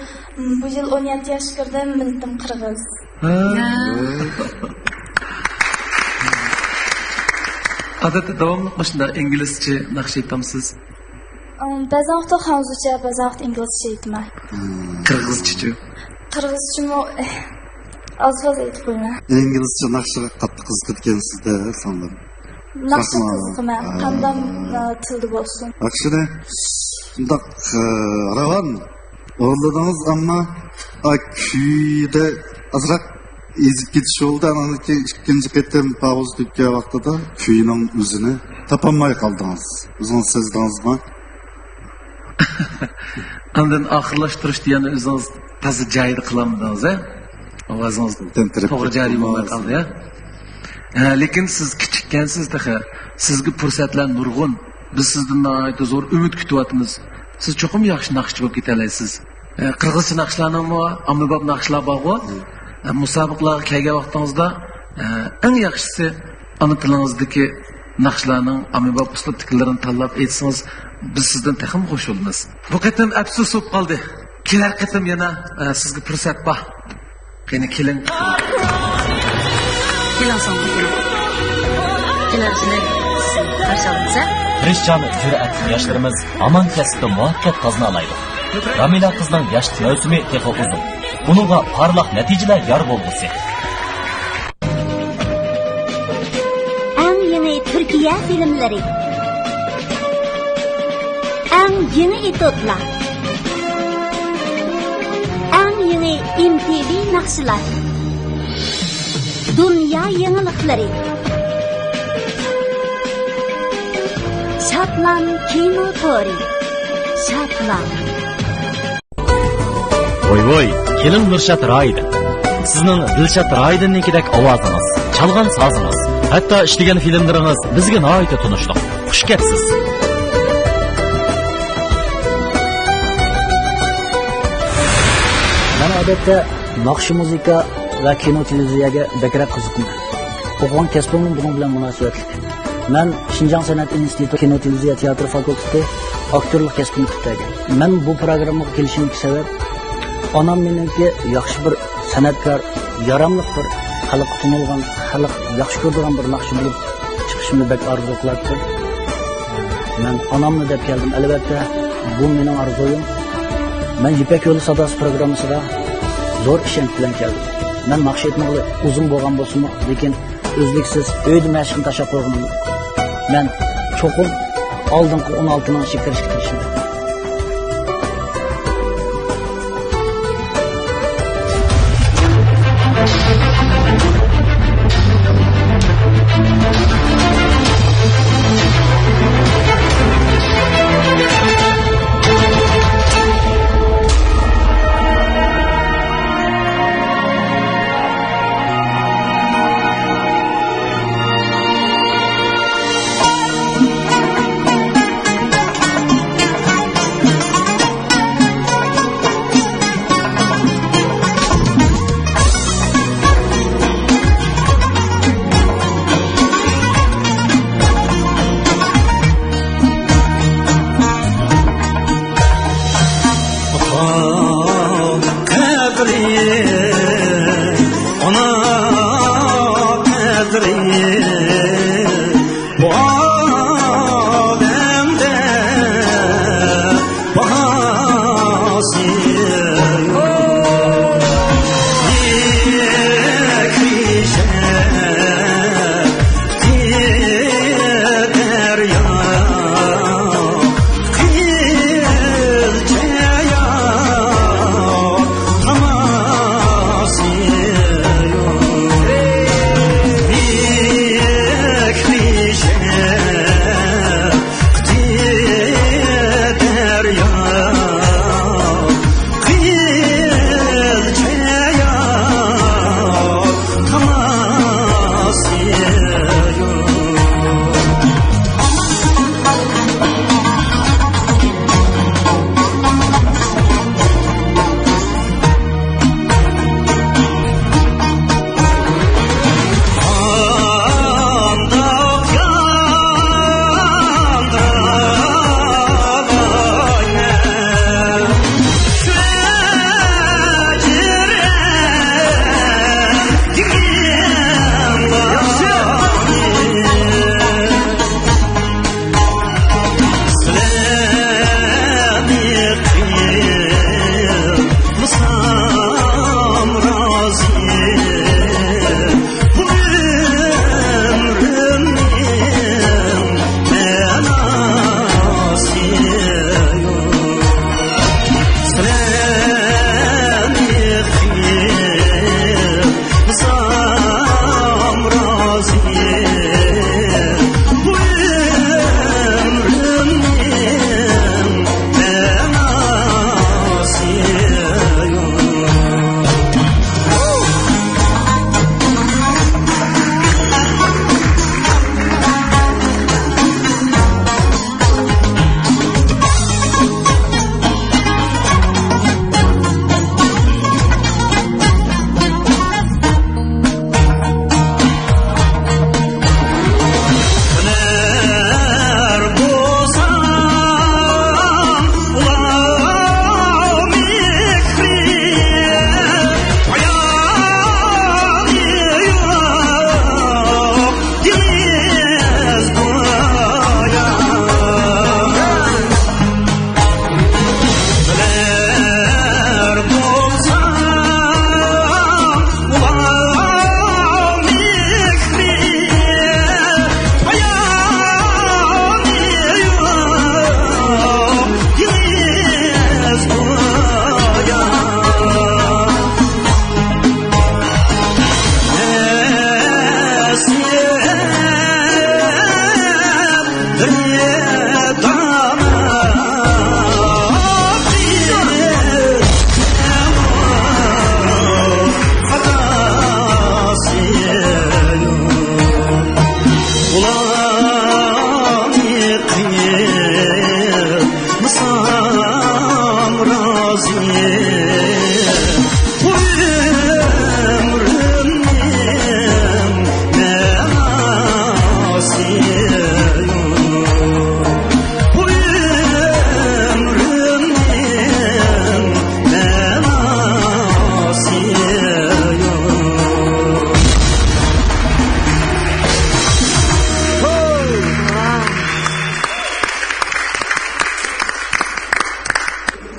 بۇ يىل ئون يەتتە ياشقا كىردىم، مىللىتىم قىرغىز. ھە. ھە. ئادەتتە داۋاملىق مۇشۇنداق ئىنگلىزچە ناخشا ئېيتامسىز؟ ئىم، بەزەن ۋاقىت خەنزۇچە، بەزەن ۋاقىت ئىنگلىزچە ئېيتىمەن. قىرغىزچىچۇ؟ قىرغىزچىمۇ ئاز-ماز ئېيتىپ قويىمەن. ئىنگلىزچە ناخشىغا قاتتىق قىزىقىدىكەنسىز-دە، ساڭدىم. ناخشا قىزىقىمەن، ھە. قانداق، ئە، تىلدا بولسۇن. ياخشى. شۇنداق، ئە، راۋان ئورۇنلىدىڭىز، ئەمما، ئا، كۈيدە ئازراق ئېزىپ كېتىش بولدى. ئاندىن كېيىن ئىككىنچى قېتىم پاۋۇز تۈگىگەن ۋاقتىدا كۈينىڭ ئۆزىنى تاپالماي قالدىڭىز. ئۆزىڭىز سەزدىڭىزمۇ؟ ئاندىن ئاخىرلاشتۇرۇشتا يەنە ئۆزىڭىز تازا جايىدا قىلالمىدىڭىز، ھە؟ ئاۋازىڭىز توغرا جارى بولماي قالدى، ھە؟ ھە، لېكىن سىز كىچىككەنسىز تېخى. سىزگە پۇرسەتلەر نۇرغۇن. بىز سىزدىن ناھايىتى زور ئۈمىد كۈتۈۋاتىمىز. سىز چوقۇم ياخشى ناخشىچى بولۇپ كېتەلەيسىز. ئە، قىرغىزچە ناخشىلارنىڭمۇ ئاممىباب ناخشىلار بارغۇ. ئە، مۇسابىقىلارغا كەلگەن ۋاقتىڭىزدا، ئە، ئەڭ ياخشىسى ئانا تىلىڭىزدىكى ناخشىلارنىڭ ئاممىباب ئۇسلۇبتىكىلىرىنى تاللاپ ئېيتسىڭىز، بىز سىزدىن تېخىمۇ خۇش بولىمىز. بۇ قېتىم ئەپسۇس بولۇپ قالدى. كېلەر قېتىم يەنە، ئە، سىزگە پۇرسەت بار. قېنى كېلىڭ. كېلىڭ سىڭلىم، كېلىڭ. كېلىڭ، سىلەر، سىزنى قارشى ئالىمىز، ھە؟ تىرىشچان، جۈرئەتلىك ياشلىرىمىز ھامان كەسىپتە مۇۋەپپەقىيەت قازىنالايدۇ. رامىلە قىزنىڭ ياشلىق مەۋسۇمى تېخى ئۇزۇن. ئۇنىڭغا پارلاق نەتىجىلەر يار بولغۇسى. ئەڭ يېڭى تۈركىيە فىلىملىرى. ئەڭ يېڭى ئېتوتلار. ئەڭ يېڭى ئېم تى ۋى ناخشىلار. دۇنيا يېڭىلىقلىرى. شادلان كىنو تورى. شادلان. ۋوي ۋوي، كېلىڭ نۇرشات رايىدىن. سىزنىڭ دىلشات رايىدىننىڭكىدەك ئاۋازىڭىز، چالغان سازىڭىز، ھەتتا ئىشلىگەن فىلىملىرىڭىز بىزگە ناھايىتى تونۇشلۇق. خۇش كەپسىز. مەن ئادەتتە ناخشا، مۇزىكا ۋە كىنو، تېلېۋىزىيەگە بەكرەك قىزىقىمەن. ئوقۇغان كەسپىممۇ بۇنىڭ بىلەن مۇناسىۋەتلىك. مەن شىنجاڭ سەنئەت ئىنستىتۇتى كىنو، تېلېۋىزىيە، تىياتىر فاكۇلتېتى ئاكتورلۇق كەسپىنى پۈتتۈرگەن. مەن بۇ پروگراممىغا كېلىشىمدىكى سەۋەب، ئانام مېنىڭكى ياخشى بىر سەنئەتكار، ياراملىق بىر خەلققە تونۇلغان، خەلق ياخشى كۆرىدىغان بىر ناخشىچى بولۇپ چىقىشىمنى بەك ئارزۇ قىلاتتىم. مەن ئانامنى دەپ كەلدىم. ئەلۋەتتە، بۇ مېنىڭ ئارزۇيۇم. مەن يىپەك يولى ساداسى پروگراممىسىغا زور ئىشەنچ بىلەن كەلدىم. مەن ناخشا ئېيتمىغىلى ئۇزۇن بولغان بولسىمۇ، لېكىن ئۈزلۈكسىز ئۆيدە مەشىقنى تاشلاپ قويغىنىم يوق. مەن چوقۇم ئالدىنقى ئون ئالتىنىڭ ئىچىگە كىرىشكە تىرىشىمەن.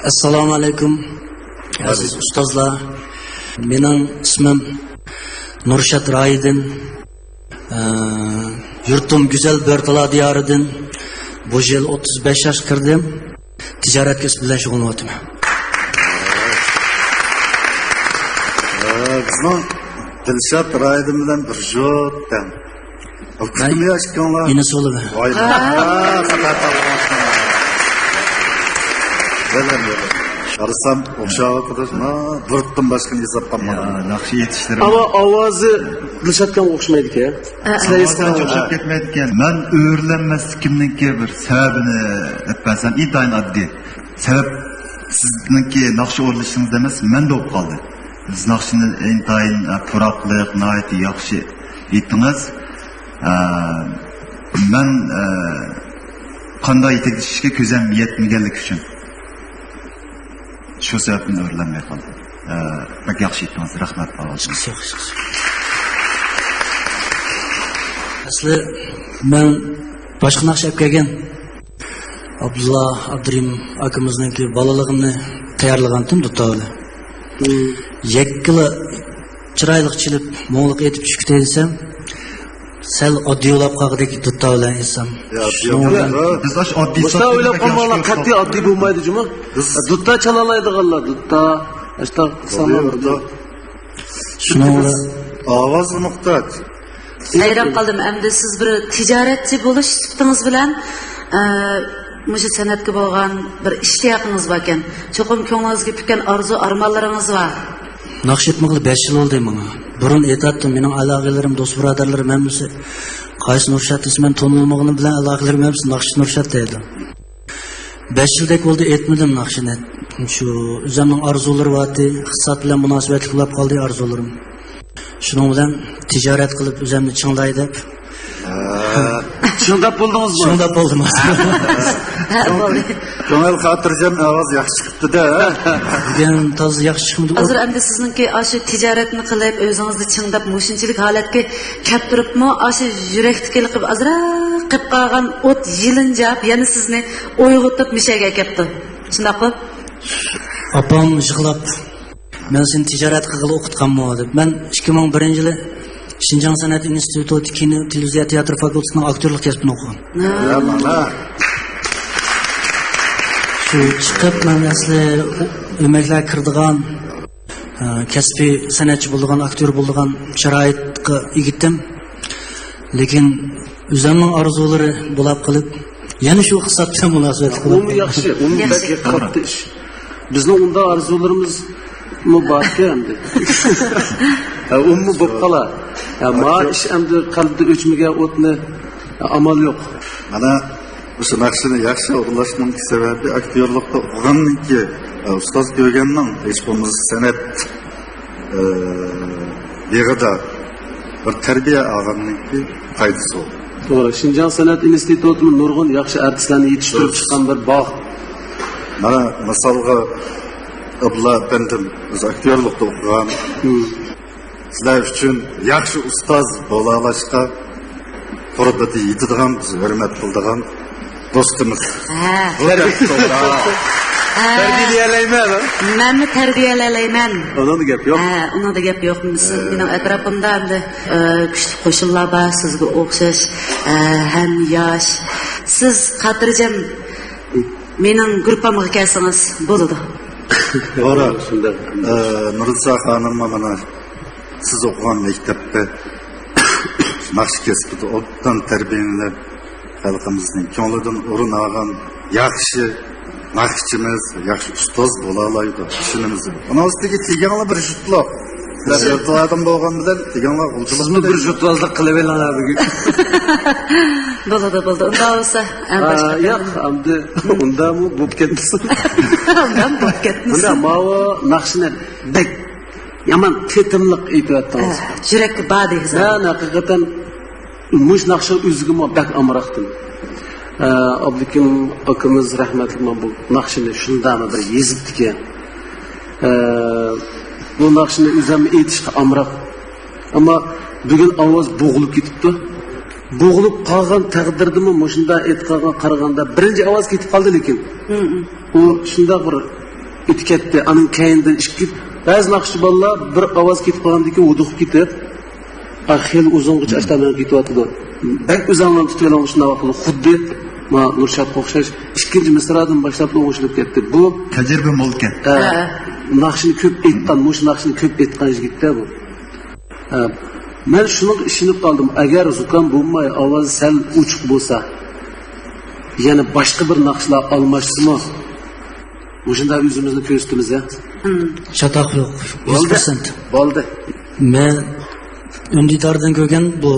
ئەسسالامۇ ئەلەيكۇم، ئەزىز ئۇستازلار. مېنىڭ ئىسمىم نۇرشات رايىدىن. ئە، يۇرتۇم گۈزەل بۆرتالا دىيارىدىن. بۇ يىل ئوتتۇز بەش ياشقا كىردىم. تىجارەت كەسپى بىلەن شۇغۇللىنىۋاتىمەن. ئە، بىزنىڭ دىلشات رايىدىن بىلەن بىر جۇت تەڭ. ئۇكىمۇ يا ئىككىڭلار؟ ئىنىسى بولىمەن. ۋاي، ھا. ھا، خاتا تاپقان. بىلەم، بىلەم. قارىسام، ئوخشاۋاتىدۇ. ھا، بۇرۇتتىن باشقىنى ئېسىپ قالمىغان. يا، ناخشا ئېيتىشلىرى. ئەمما ئاۋازى دىلشاتقا ئوخشىمايدىكەن. ھە، سىلەر ھە. ئېسىڭلار ئوخشاپ كەتمەيدىكەن. مەن ئۆرۈلەنمەسلىكىمنىڭكى بىر سەۋەبىنى دەپ بەرسەم، ئىنتايىن ئاددىي. سەۋەب سىزنىڭكى ناخشا ئورۇنلىشىڭىزدا ئەمەس، مەندە بولۇپ قالدى. بىز ناخشىنى ئىنتايىن، ئە، پۇراقلىق، ناھايىتى ياخشى ئېيتتىڭىز. ئە، مەن، ئە، قانداق يېتەكلىشىشكە كۆزۈم يەتمىگەنلىكى ئۈچۈن شۇ سەۋەبتىن ئۆرۈلەنمەي قالدىم. ئە، بەك ياخشى ئېيتتىڭىز، رەھمەت. ئەسلى مەن باشقا ناخشا ئېلىپ كەلگەن. ئابدۇللا ئابدۇرېھىم ئاكىمىزنىڭكى بالىلىقىمنى تەييارلىغانتىم دۇتار بىلەن. مم. يەككىلا چىرايلىق چېلىپ، مۇڭلۇق ئېيتىپ چۈشكۈتەي دېسەم، سەل ئاددىي بولاپ قالغۇدەك دۇتار بىلەن ئېيتسام. يا، شۇنىڭ بىلەن بىز ئاشۇ ئاددىي مۇشۇنداق ئويلاپ قالماڭلار، قەتئىي ئاددىي بولمايدۇ جۇمۇ. بىز دۇتار چالالايدىغانلار، دۇتار، ئاشۇنداق قىلساڭلار. شۇنىڭ بىلەن ئاۋازغا موھتاج. ھەيران قالدىم، ئەمدى سىز بىر تىجارەتچى بولۇش سۈپىتىڭىز بىلەن، ئە، مۇشۇ سەنئەتكە بولغان بىر ئىشتىياقىڭىز باركەن. چوقۇم كۆڭلىڭىزگە پۈككەن ئارزۇ ئارمانلىرىڭىز بار. ناخشا ئېيتمىغىلى بەش يىل بولدى ماڭا. بۇرۇن ئېيتاتتىم، مېنىڭ ئالاقىلىرىم، دوست بۇرادەرلىرىم ھەممىسى قايسى نۇرشات دېسە، مەن تونۇلمىغىنىم بىلەن ئالاقىلىرىم ھەممىسى ناخشا نۇرشات دەيدۇ. بەش يىلدەك بولدى ئېيتمىدىم ناخشىنى. شۇ ئۆزۈمنىڭ ئارزۇلىرى بارتى، ئىقتىساد بىلەن مۇناسىۋەتلىك بولاپ قالدى ئارزۇلىرىم. شۇنىڭ بىلەن تىجارەت قىلىپ ئۆزۈمنى چىڭداي دەپ. ھە. چىڭداپ بولدىڭىزمۇ؟ چىڭداپ بولدۇم. ھە، بولدى. كۆڭۈل خاتىرجەم، ئاۋاز ياخشى چىقىپتۇ-دە. بۈگۈن تازا ياخشى چىقمىدى. ھازىر ئەمدى سىزنىڭكى ئاشۇ تىجارەتنى قىلىپ، ئۆزىڭىزنى چىڭداپ، مۇشۇنچىلىك ھالەتكە كەپ تۇرۇپمۇ، ئاشۇ يۈرەكتىكى قىلىپ ئازراق قېپ قالغان ئوت يېلىنجاپ، يەنە سىزنى ئويغىتىپ مىشەگە ئەكەپتۇ. شۇنداققۇ؟ ئاپام يىغلاپ، مەن سېنى تىجارەت قىلغىلى ئوقۇتقانمۇ دەپ. مەن ئىككى مىڭ بىرىنچى يىلى شىنجاڭ سەنئەت ئىنستىتۇتى كىنو، تېلېۋىزىيە، تىياتىر فاكۇلتېتىنىڭ ئاكتيورلۇق كەسپىنى ئوقۇغان. ھە، مانا. شۇ چىقىپ، مەن ئەسلى ئۆمەكلەر كىرىدىغان، ئە، كەسپىي سەنئەتچى بولىدىغان، ئاكتيور بولىدىغان شارائىتقا ئىگىتىم. لېكىن ئۆزۈمنىڭ ئارزۇلىرى بولاپ قېلىپ، يەنە شۇ ئىقتىساد بىلەن مۇناسىۋەتلىك بولۇپ قالدى. ئۇمۇ ياخشى، ئۇمۇ بەك قاتتىش. بىزنىڭ ئۇنداق ئارزۇلىرىمىزمۇ باركەن ئەمدى. ھە، ئۇمۇ بولۇپ قالا. ھە، ما ئىش ئەمدى قەلبىدە ئۆچمىگەن ئوتنى، ئامال يوق. مانا مۇشۇ ناخشىنى ياخشى ئورۇنلاشنىڭ سەۋەبى ئاكتيورلۇقتا ئوقۇغاننىڭكى، ئۇستاز كۆرگەننىڭ، ھېچ بولمىسا سەنئەت ئى، بېغىدا بىر تەربىيە ئالغاننىڭكى پايدىسى بولدى. توغرا، شىنجاڭ سەنئەت ئىنستىتۇتىمۇ نۇرغۇن ياخشى ئارتىسلارنى يېتىشتۈرۈپ چىققان بىر باغ. مانا، مىسالغا، ئابلا ئەپەندىم ئۆزى ئاكتيورلۇقتا ئوقۇغان. مم. سىلەر ئۈچۈن ياخشى ئۇستاز بولالاشقا قۇربىتى يېتىدىغان، بىز ھۆرمەت قىلىدىغان دوستىمىز. ھە. ھە. تەربىيەلىيەلەيمەن. مەنمۇ تەربىيەلەيمەن. ئۇنىڭدا گەپ يوق. ھە، ئۇنىڭدا گەپ يوق. مېنىڭ ئەتراپىمدا ئەمدى، ئە، كۈچلۈك قوشنىلار بار، سىزگە ئوخشاش، ئە، ھەم ياش. سىز خاتىرجەم مېنىڭ گۇرۇپپامغا كەلسىڭىز بولىدۇ. توغرا. شۇنداق. ئە، نۇرنىسا خانىممۇ مانا سىز ئوقۇغان مەكتەپتە ناخشا كەسپىدە ئوبدان تەربىيەلىنىپ، خەلقىمىزنىڭ كۆڭلىدىن ئورۇن ئالغان ياخشى ناخشىچىمىز، ياخشى ئۇستاز بولالايدۇ، ئىشىنىمىز. ئۇنىڭ ئۈستىگە تېگىڭلار بىر جۇتلۇق. سىلەر ئۆرتىلاردىن بولغان بىلەن تېگىڭلار غۇلجىلىق. سىزمۇ بىر جۇتۋازلىق قىلىۋېلىڭلار بۈگۈن. بولىدۇ، بولىدۇ. ئۇنداق بولسا، ئە، باشقا. ياق، ئەمدى ئۇنداقمۇ بولۇپ كەتمىسۇن. ئۇنداق بولۇپ كەتمىسۇن. ماۋۇ ناخشىنى بەك يامان تېتىملىق ئېيتىۋەتتىڭىز. ھە، يۈرەككە باردى. مەن ھەقىقەتەن مۇشۇ ناخشا ئۆزىگىمۇ بەك ئامراقتىم. ئە، ئابلىكىم ئاكىمىز رەھمەتلىك مانا بۇ ناخشىنى شۇنداقمۇ بىر يېزىپتىكەن. ئە، بۇ ناخشىنى ئۆزۈم ئېيتىشقا ئامراق. ئەمما بۈگۈن ئاۋاز بوغۇلۇپ كېتىپتۇ. بوغۇلۇپ قالغان تەقدىردىمۇ مۇشۇنداق ئېيتقانغا قارىغاندا بىرىنچى ئاۋاز كېتىپ قالدى، لېكىن ئۇ شۇنداق بىر ئۆتۈپ كەتتى. ئانىڭ كەينىدىن ئىككى، بەزى ناخشىچى بالىلار بىر ئاۋاز كېتىپ قالغاندىن كېيىن ھودۇقۇپ كېتىپ، ئا، خېلى ئۇزۇنغىچە ئاشتا مېڭىپ كېتىۋاتىدۇ. بەك ئۆزۈڭلارنى تۇتۇۋېلىڭ، شۇنداق ۋاقىتتا خۇددى ما نۇرشاتقا ئوخشاش ئىككىنچى مىسرادىن باشلاپلا ئوڭشىلىپ كەتتى. بۇ تەجرىبە مول ئىكەن. ھە، ھە. ناخشىنى كۆپ ئېيتقان، مۇشۇ ناخشىنى كۆپ ئېيتقان يىگىت-تە بۇ. ھە، مەن شۇنىڭغا ئىشىنىپ قالدىم. ئەگەر زۇكام بولماي، ئاۋازى سەل ئوچۇق بولسا، يەنە باشقا بىر ناخشىلار ئالماشسىمۇ، مۇشۇنداق ئۆزىمىزنى كۆرسىتىمىز، يا؟ مم. چاتاق يوق، يۈز پىرسەنت. بولدى. مەن ئۈندىداردىن كۆرگەن بۇ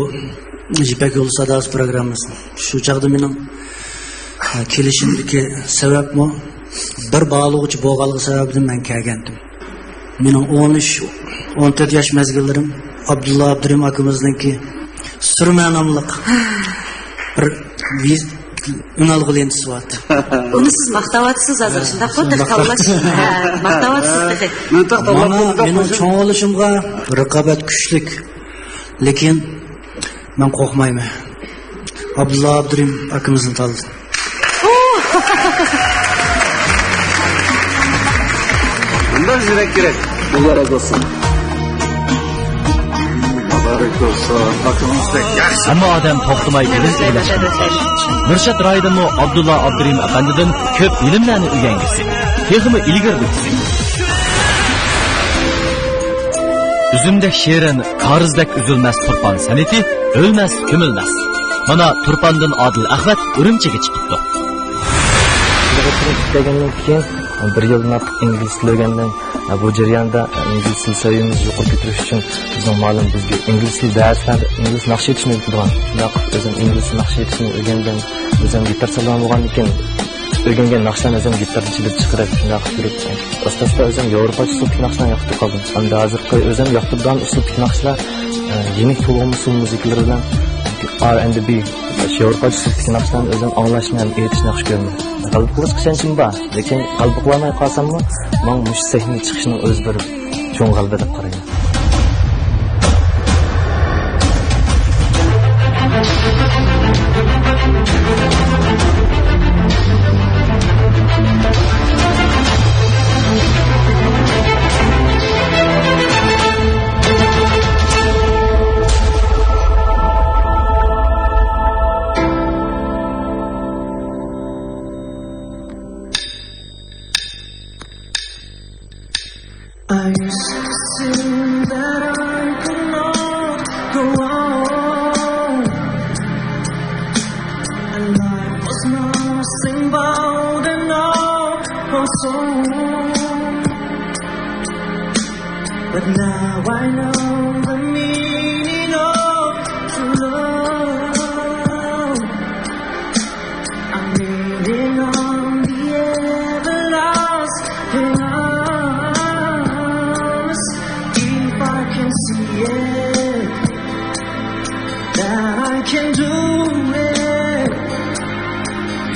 يىپەك يولى ساداسى پروگراممىسىنى. شۇ چاغدا مېنىڭ، ھە، كېلىشىمدىكى سەۋەبمۇ بىر باھالىغۇچى بولغانلىقى سەۋەبىدىن مەن كەلگەنتىم. مېنىڭ ئون ئۈچ، ئون تۆت ياش مەزگىللىرىم ئابدۇللا ئابدۇرېھىم ئاكىمىزنىڭكى سۈرمە ناملىق بىر ۋىز-، ئۈنئالغۇ لېنتىسى بار. ئۇنى سىز ماختاۋاتىسىز ھازىر، ھە، شۇنداققۇ؟ شۇنداق. تېخى تاللاش. ھە، ماختاۋاتىسىز تېخى. مانا مېنىڭ چوڭ بولۇشۇمغا رىقابەت كۈچلۈك. لېكىن مەن قورقمايمەن. ئابدۇللا ئابدۇرېھىم ئاكىمىزنى تاللىدىم. بۇنداق يۈرەك كېرەك. ئاللا رازى بولسۇن. مۇبارەك بولسۇن. ئاكىمىزدەك ياخشى. ھەممە ئادەم توختىماي بىلىم ئىگىلەشكە موھتاج. نۇرشات رايىدىنمۇ ئابدۇللا ئابدۇرېھىم ئەپەندىدىن كۆپ بىلىملەرنى ئۆگەنگۈسى، تېخىمۇ ئىلگىرىلىگۈسى. ئۈزۈمدەك شېرىن، كارىزدەك ئۈزۈلمەس تۇرپان سەنئىتى، ئۆلمەس، كۆمۈلمەس. مانا، تۇرپاندىن ئادىل ئەخمەت ئۈرۈمچىگە چىقىپتۇ. كەلگەندىن كېيىن بىر يىلدىن ئارتۇق ئىنگلىز تىلى ئۆگەندىم. بۇ جەرياندا ئىنگلىز تىل سەۋىيەمىزنى يۇقىرى كۆتۈرۈش ئۈچۈن بىزنىڭ مۇئەللىم بىزگە ئىنگلىز تىلى دەرسلەردە ئىنگلىز ناخشا ئېيتىشنى ئۆگىتىدىغان. شۇنداق قىلىپ ئۆزۈم ئىنگلىز ناخشا ئېيتىشنى ئۆگەندىم. ئۆزۈم گىتار چالىدىغان بولغاندىكىن، ئۆگەنگەن ناخشىلارنى ئۆزۈم گىتارنى چېلىپ چىقىرىپ، شۇنداق يۈرۈپ، ئاستا-ئاستا ئۆزۈم ياۋروپاچە ئۇسلۇبتىكى ناخشىلارنى ياقتۇرۇپ قالدىم. ئەمدى ھازىرقى ئۆزۈم ياقتۇرىدىغان ئۇسلۇبتىكى ناخشىلار، ئە، يېنىك تولغىما ئۇسسۇل مۇزىكىلىرى بىلەن ئار ئەند بى، ياۋروپاچە ئۇسلۇبتىكى ناخشىلارنى ئۆزۈم ئاڭلاشنى ھەم ئېيتىشنى ياخشى كۆرىمەن. غەلىبە قىلىشقا ئىشەنچىم بار، لېكىن غەلىبە قىلالماي قالساممۇ، ماڭا مۇشۇ سەھنىگە چىقىشنىڭ ئۆزى بىر چوڭ غەلىبە دەپ قارايمەن. I used to think that I could not go on, and life was nothing but an awful song. But now I know the meaning of true love. I'm leaning on the everlasting arms. If I can see it, then I can do it.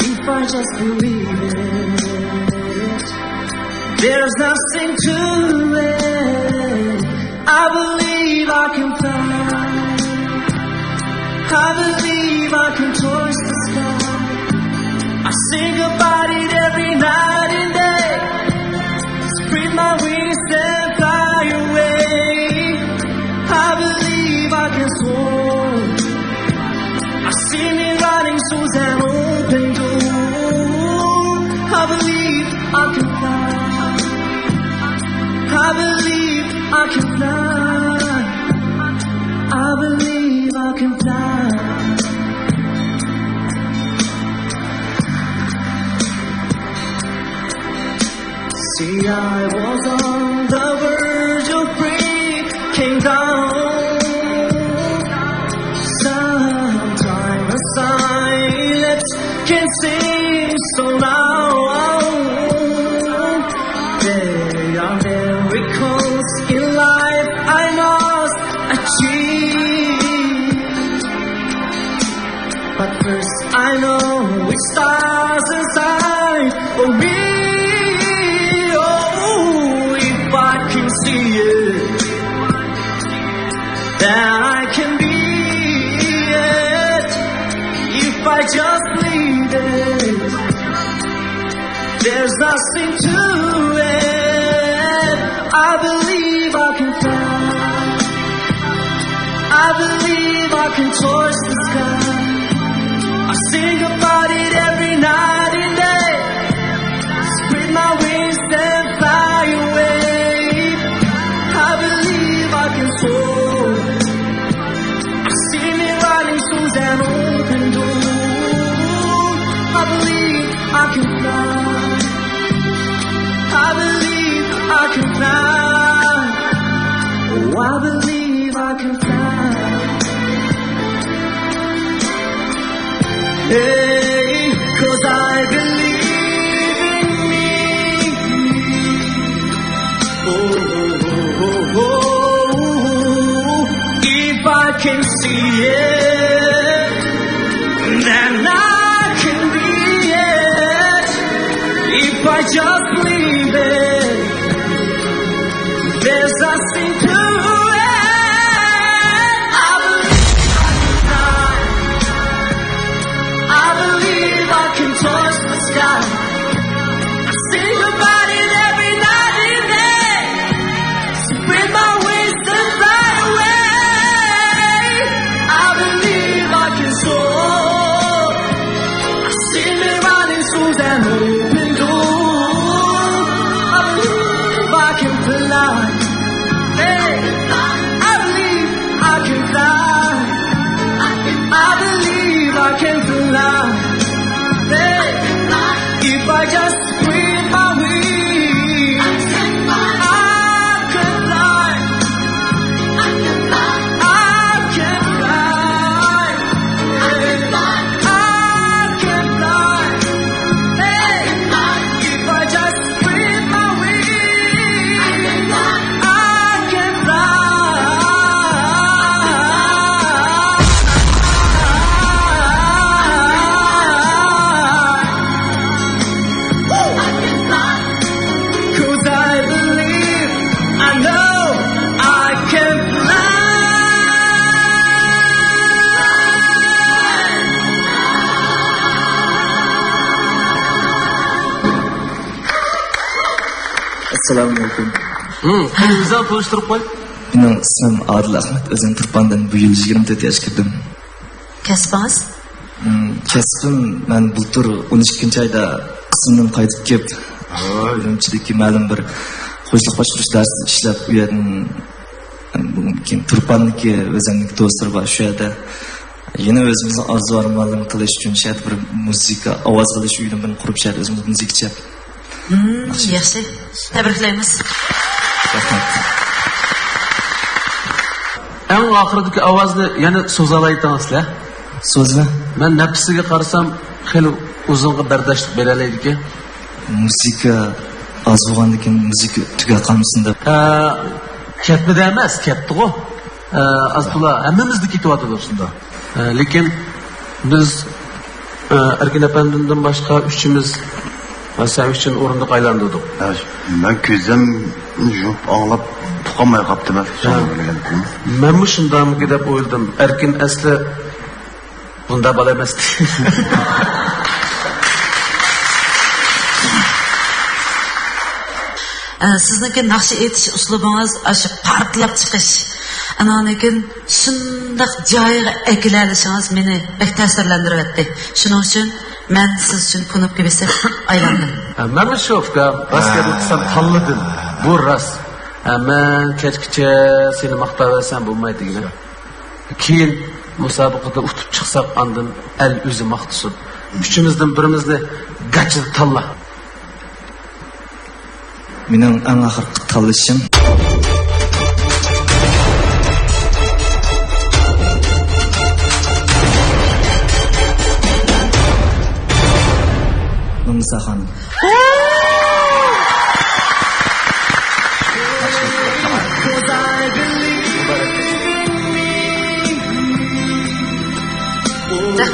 If I just believe it, there's nothing to it. I believe I can fly. I believe I can touch the sky. I think about it every night and day. Spread my wings and fly away. I believe I can soar. I see me running through an open door. I believe I can fly. I believe I can fly. I believe I can fly. See, I was on the verge of breaking down. Sometimes a silence can seem so loud. There are miracles in life I must achieve. But first I know it starts inside of me. Oh, if I can see it, then I can be it. If I just believe it, there's nothing to it. I believe I can fly. I believe I can touch the sky. I sing about it every night and day. Spread my wings and fly away. I believe I can soar. See me riding through that open door. I believe I can fly. I believe I can fly. Oh, I believe I can fly. Hey, 'cause I believe in me. Oh, oh, oh, oh, oh. If I can see it, then I can be it. If I just believe it, there's nothing to it. I believe I can fly. I believe I can touch the sky. I sing about it every night and day. Spread my wings and fly away. I believe I can soar. I see me running through that open door. I believe I can fly. Hey, I believe I can fly. I believe I can fly. Hey, if I just spread my wings, I can fly. I can fly. I can fly. I can fly. Hey, if I just spread my wings, I can fly. 'Cause I believe, I know I can fly. ئەسسالامۇ ئەلەيكۇم. ھىم، قېنى ئۆزۈڭ تونۇشتۇرۇپ قوي. مېنىڭ ئىسمىم ئادىل ئەخمەت، ئۆزۈم تۇرپاندىن، بۇ يىل يىگىرمە تۆت ياشقا كىردىم. كەسپىڭىز؟ ھىم، كەسپىم، مەن بۇلتۇر ئون ئىككىنچى ئايدا قىسىمدىن قايتىپ كېلىپ، ئۈرۈمچىدىكى مەلۇم بىر خوجىلىق باشقۇرۇش ئىدارىسىدا ئىشلەپ، ئۇ يەردىن، كېيىن تۇرپاندىكى ئۆزۈمنىڭ دوستلىرى بار، شۇ يەردە يەنە ئۆزىمىزنىڭ ئارزۇ ئارمانلىرىنى قىلىش ئۈچۈن، شۇ يەردە بىر مۇزىكا، ئاۋاز ئېلىش ئۆيىنى بىر قۇرۇپ، شۇ يەردە ئۆزىمىز مۇزىكا چېلىپ. مم، ياخشى. ياخشى. تەبرىكلەيمىز. رەھمەت. ئەڭ ئاخىرىدىكى ئاۋازنى يەنە سوزالايتىڭىزلە. سوزىمەن. مەن نەپىسىگە قارىسام، خېلى ئۇزۇنغا بەرداشلىق بېرەلەيدىكەن. مۇزىكا ئاز بولغاندىكىن مۇزىكا تۈگەپ قالمىسۇن دەپ. ئە، كەتمىدى ئەمەس، كەتتىغۇ. ئە، ئاز تولا ھەممىمىزدە كېتىۋاتىدۇ. شۇنداق. ئە، لېكىن بىز، ئە، ئەركىن ئەپەندىمدىن باشقا ئۈچىمىز، ئە، سەن ئۈچۈن ئورۇندۇق ئايلاندۇردۇق. ھە، مەن كۆزۈم يۇمۇپ ئاڭلاپ ئۇقالماي قاپتىمەن. ھە. مەنمۇ شۇنداقمىكىن دەپ ئويلىدىم. ئەركىن ئەسلى بۇنداق بالا ئەمەس. ئە، سىزنىڭكى ناخشا ئېيتىش ئۇسلۇبىڭىز، ئاشۇ پارتلاپ چىقىش، ئاناندىن كېيىن شۇنداق جايىغا ئەكېلەلىشىڭىز مېنى بەك تەسىرلەندۈرۈۋەتتى. شۇنىڭ ئۈچۈن مەن سىز ئۈچۈن كۇنۇپكا بېسىپ ئايلاندىم. ھە، مەنمۇ شۇ ئۇكام، راست گەپنى قىلسام تاللىدىم. بۇ راست. ھە، مەن كەچكىچە سېنى ماختاۋەرسەم بولمايدۇ دېگىنە. كېيىن مۇسابىقىدە ئۇتۇپ چىقساق، ئاندىن ئەل ئۆزى ماختىسۇن. ئۈچىمىزدىن بىرىمىزنى گاچىدا تاللا. مېنىڭ ئەڭ ئاخىرقى تاللىشىم. نۇرنىسا خانىم.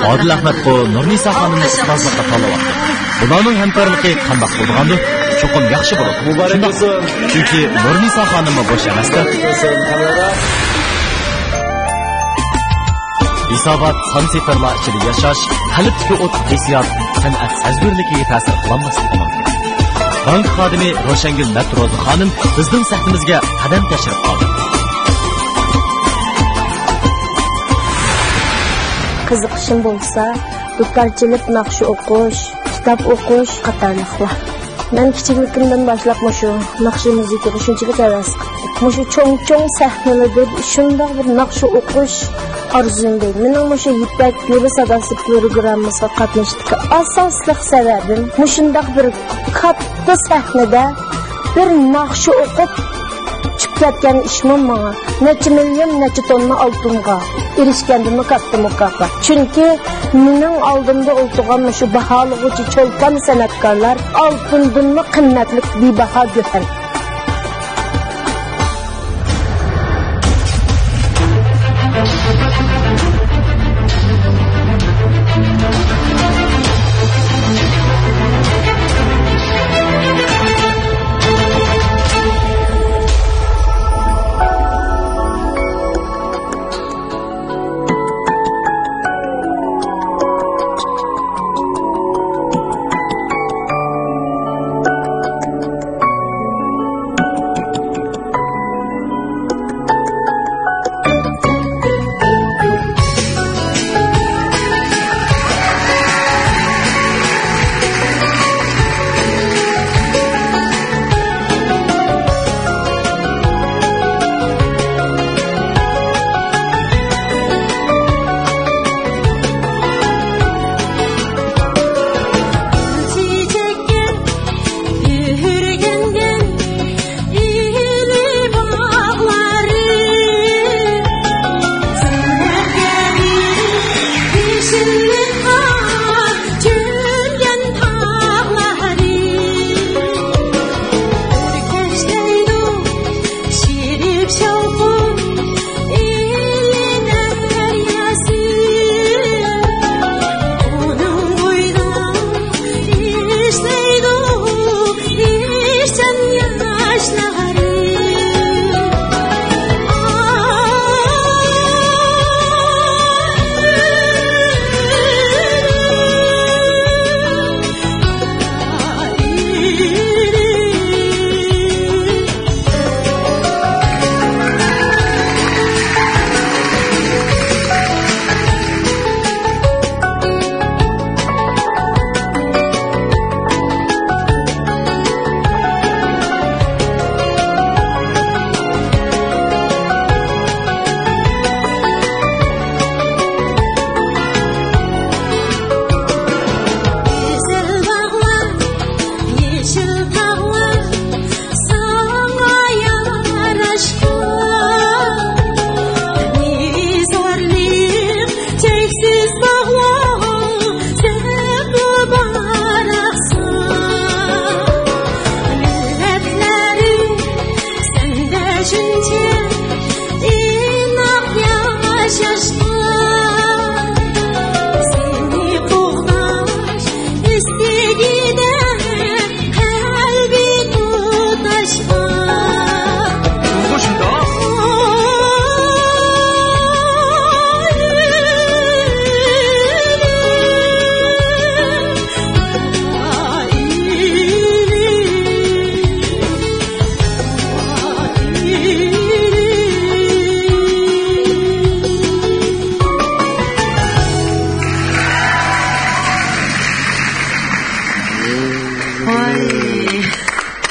ئادىل ئەخمەتقۇ نۇرنىسا خانىمنى ئۇستازلىققا تاللاۋاتىدۇ. بۇلارنىڭ ھەمكارلىقى قانداق بولىدىغاندۇ؟ چوقۇم ياخشى بولىدۇ. شۇنداق. چۈنكى نۇرنىسا خانىممۇ بوش ئەمەستە. ھېسابات سان سىفىرلار ئىچىدە ياشاش، قەلبتىكى ئوت ھېسسىيات، سەنئەت سەزگۈرلۈكىگە تەسىر قىلالماسلىقى مۇمكىن. بانكا خادىمى روشەنگۈل مەترۇزا خانىم بىزنىڭ سەھنىمىزگە قەدەم تەشرىپ قىلدى. قىزىقىشىم بولسا، دۇتار چېلىپ ناخشا ئوقۇش، كىتاب ئوقۇش قاتارلىقلار. مەن كىچىكلىكىمدىن باشلاپ مۇشۇ ناخشا مۇزىكىغا شۇنچىلىك ھەۋەس قىپتىم. مۇشۇ چوڭ-چوڭ سەھنىلەردە شۇنداق بىر ناخشا ئوقۇش ئارزۇيۇم دەيدۇ. مېنىڭ مۇشۇ يىپەك يولى ساداسى پروگراممىسىغا قاتنىشىشتىكى ئاساسلىق سەۋەبىم مۇشۇنداق بىر كاتتا سەھنىدە بىر ناخشا ئوقۇپ چىقىپ كەتكەن ئىشمۇ ماڭا نەچچە مىليون، نەچچە توننا ئالتۇنغا ئېرىشكەندىنمۇ كاتتا مۇكاپات. چۈنكى مېنىڭ ئالدىمدا ئولتۇرغان مۇشۇ باھالىغۇچى چولپان سەنئەتكارلار ئالتۇندىنمۇ قىممەتلىك بىباھا گۆھەر.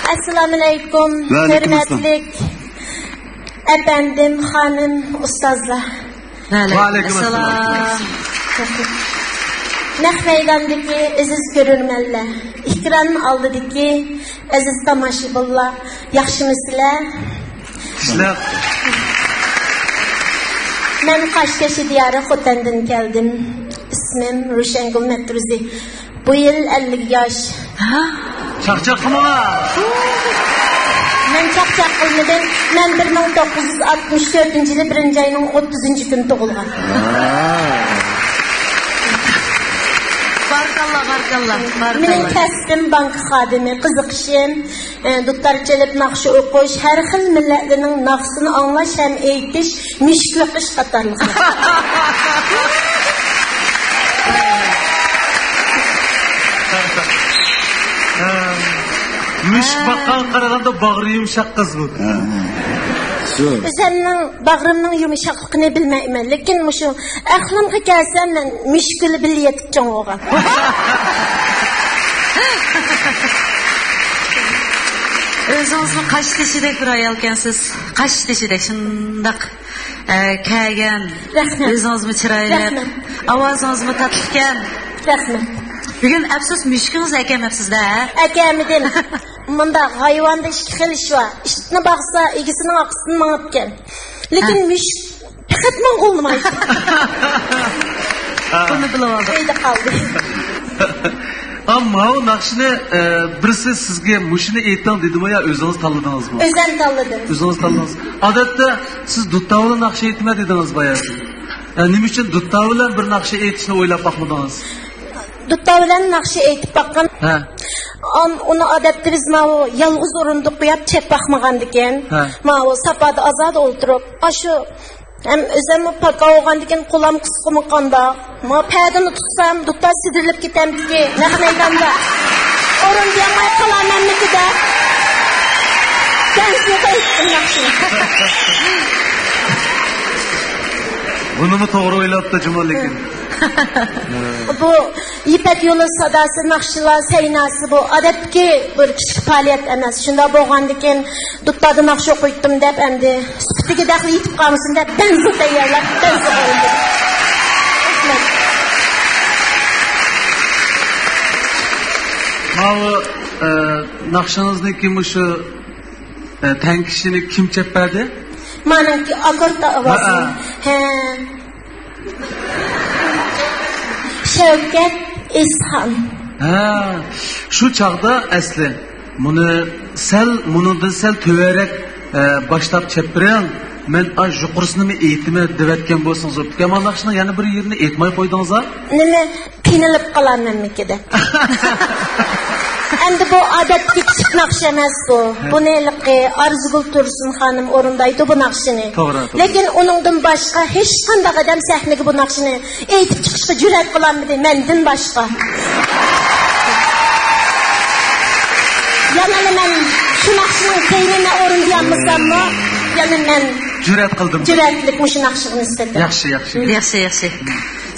ئەسسالامۇئەلەيكۇم، ھۆرمەتلىك ئەپەندىم، خانىم، ئۇستازلار. ۋەئەلەيكۇم ئەسسالام. نەق مەيداندىكى ئەزىز كۆرۈرمەنلەر، ئېكران ئالدىدىكى ئەزىز تاماشىبىنلار، ياخشىمۇسىلەر؟ مەن قاشتېشى دىيارى خوتەندىن كەلدىم. ئىسمىم روشەنگۈل مەترۇزى. بۇ يىل ئەللىك ياش. ھە؟ چاقچاق قىلمىغان. مەن چاقچاق قىلمىدىم. مەن بىر مىڭ توققۇز يۈز ئاتمىش تۆتىنچى يىلى بىرىنچى ئاينىڭ ئوتتۇزىنچى كۈنى تۇغۇلغان. ھە. بارىكاللا، بارىكاللا، بارىكاللا. مېنىڭ كەسپىم بانكا خادىمى، قىزىقىشىم، ئە، دۇتار چېلىپ ناخشا ئوقۇش، ھەر خىل مىللەتلەرنىڭ ناخشىسىنى ئاڭلاش ھەم ئېيتىش، مۈشۈك بېقىش قاتارلىقلار. ھە، مۈشۈك باققانغا قارىغاندا باغرى يۇمشاق قىز بۇ. ھە، ھە. شۇ. ئۆزۈمنىڭ باغرىمنىڭ يۇمشاقلىقىنى بىلمەيمەن، لېكىن مۇشۇ ئەقلىمگە كەلسە، مەن مۈشۈك بىلەن بىللە يېتىپ چوڭ بولغان. ئۆزىڭىزمۇ قاش تېشىدەك بىر ئايالكەنسىز. قاش تېشىدەك شۇنداق، ئە، كەلگەن. رەھمەت. ئۆزىڭىزمۇ چىرايلىق. رەھمەت. ئاۋازىڭىزمۇ تاتلىقكەن. رەھمەت. بۈگۈن ئەپسۇس مۈشۈكىڭىزنى ئەكەلمەپسىز-دە، ھە؟ ئەكەلمىدىم. مۇنداق ھايۋاندا ئىككى خىل ئىش بار. ئىتنى باقسا، ئىگىسىنىڭ ئارقىسىدىن مېڭىپكەن. لېكىن ھە. مۈشۈك پەقەت ماڭغىلى بولمايدۇ. بۇنى بىلىۋالدىم. ئۆيدە قالدى. ئا، ماۋۇ ناخشىنى، ئە، بىرسى سىزگە مۇشۇنى ئېيتىڭ دېدىمۇ يا ئۆزىڭىز تاللىدىڭىزمۇ؟ ئۆزۈم تاللىدىم. ئۆزىڭىز تاللىدىڭىز. ئادەتتە سىز دۇتار بىلەن ناخشا ئېيتىمەن دېدىڭىز بايا. ئە، نېمە ئۈچۈن دۇتار بىلەن بىر ناخشا ئېيتىشنى ئويلاپ باقمىدىڭىز؟ دۇتار بىلەن ناخشا ئېيتىپ باققان. ھە. ئان-، ئۇنى ئادەتتە بىز ماۋۇ يالغۇز ئورۇندۇق قويۇپ چېلىپ باقمىغاندىكىن، ھە. ماۋۇ ساپادا ئازادە ئولتۇرۇپ، ئاشۇ ھەم ئۆزۈممۇ پاكا بولغاندىكىن قولام قىسقىمۇ قانداق؟ ما پەدىنى تۇتسام، دۇتار سىدىرىلىپ كېتەمدىكى نەق مەيداندا. ئورۇن دېيەلمەي قالامەنمىكى دەپ. دەنسىز ئېيتتىم ناخشىنى. بۇنىمۇ توغرا ئويلاپتۇ جۇمۇ لېكىن. بۇ يىپەك يولى ساداسى، ناخشىلار سەيناسى بۇ ئادەتتىكى بىر كىچىك پائالىيەت ئەمەس. شۇنداق بولغاندىكىن، دۇتاردا ناخشا ئوقۇيتتۇم دەپ، ئەمدى سۈپىتىگە دەخلى يېتىپ قالمىسۇن دەپ، بەنزۇ تەييارلاپ، بەنزۇ قويدۇم. رەھمەت. ماۋۇ، ئە، ناخشىڭىزنىڭكى مۇشۇ، ئە، تەڭكىشىنى كىم چېلىپ بەردى؟ مانىڭكى ئاكورد ئاۋازى. ھە. ھە. شەۋكەت ئېسخان. ھە، شۇ چاغدا ئەسلى مۇنى سەل، مۇنىڭدىن سەل تۆۋەنرەك، ئە، باشلاپ چېلىپ بېرىڭ. مەن ئا يۇقىرىسىنىمۇ ئېيتىمەن دەۋەتكەن بولسىڭىز بوپتىكەن. مانا ناخشىنىڭ يەنە بىر يېرىنى ئېيتماي قويدىڭىز-ھە. نېمە؟ قىينىلىپ قالامەنمىكى دەپ. ئەمدى بۇ ئادەتتىكى كىچىك ناخشا ئەمەس بۇ. ھە. بۇنى ھېلىقى ئارزۇگۈل تۇرسۇن خانىم ئورۇندايدۇ بۇ ناخشىنى. توغرا، توغرا. لېكىن ئۇنىڭدىن باشقا ھېچقانداق ئادەم سەھنىگە بۇ ناخشىنى ئېيتىپ چىقىشقا جۈرئەت قىلالمىدى، مەندىن باشقا. يەنىلا مەن شۇ ناخشىنىڭ كەينىنى ئورۇندىيالمىساممۇ، يەنە مەن جۈرئەت قىلدىم. جۈرئەتلىك مۇشۇ ناخشىغا نىسبەتەن. ياخشى، ياخشى. ياخشى، ياخشى.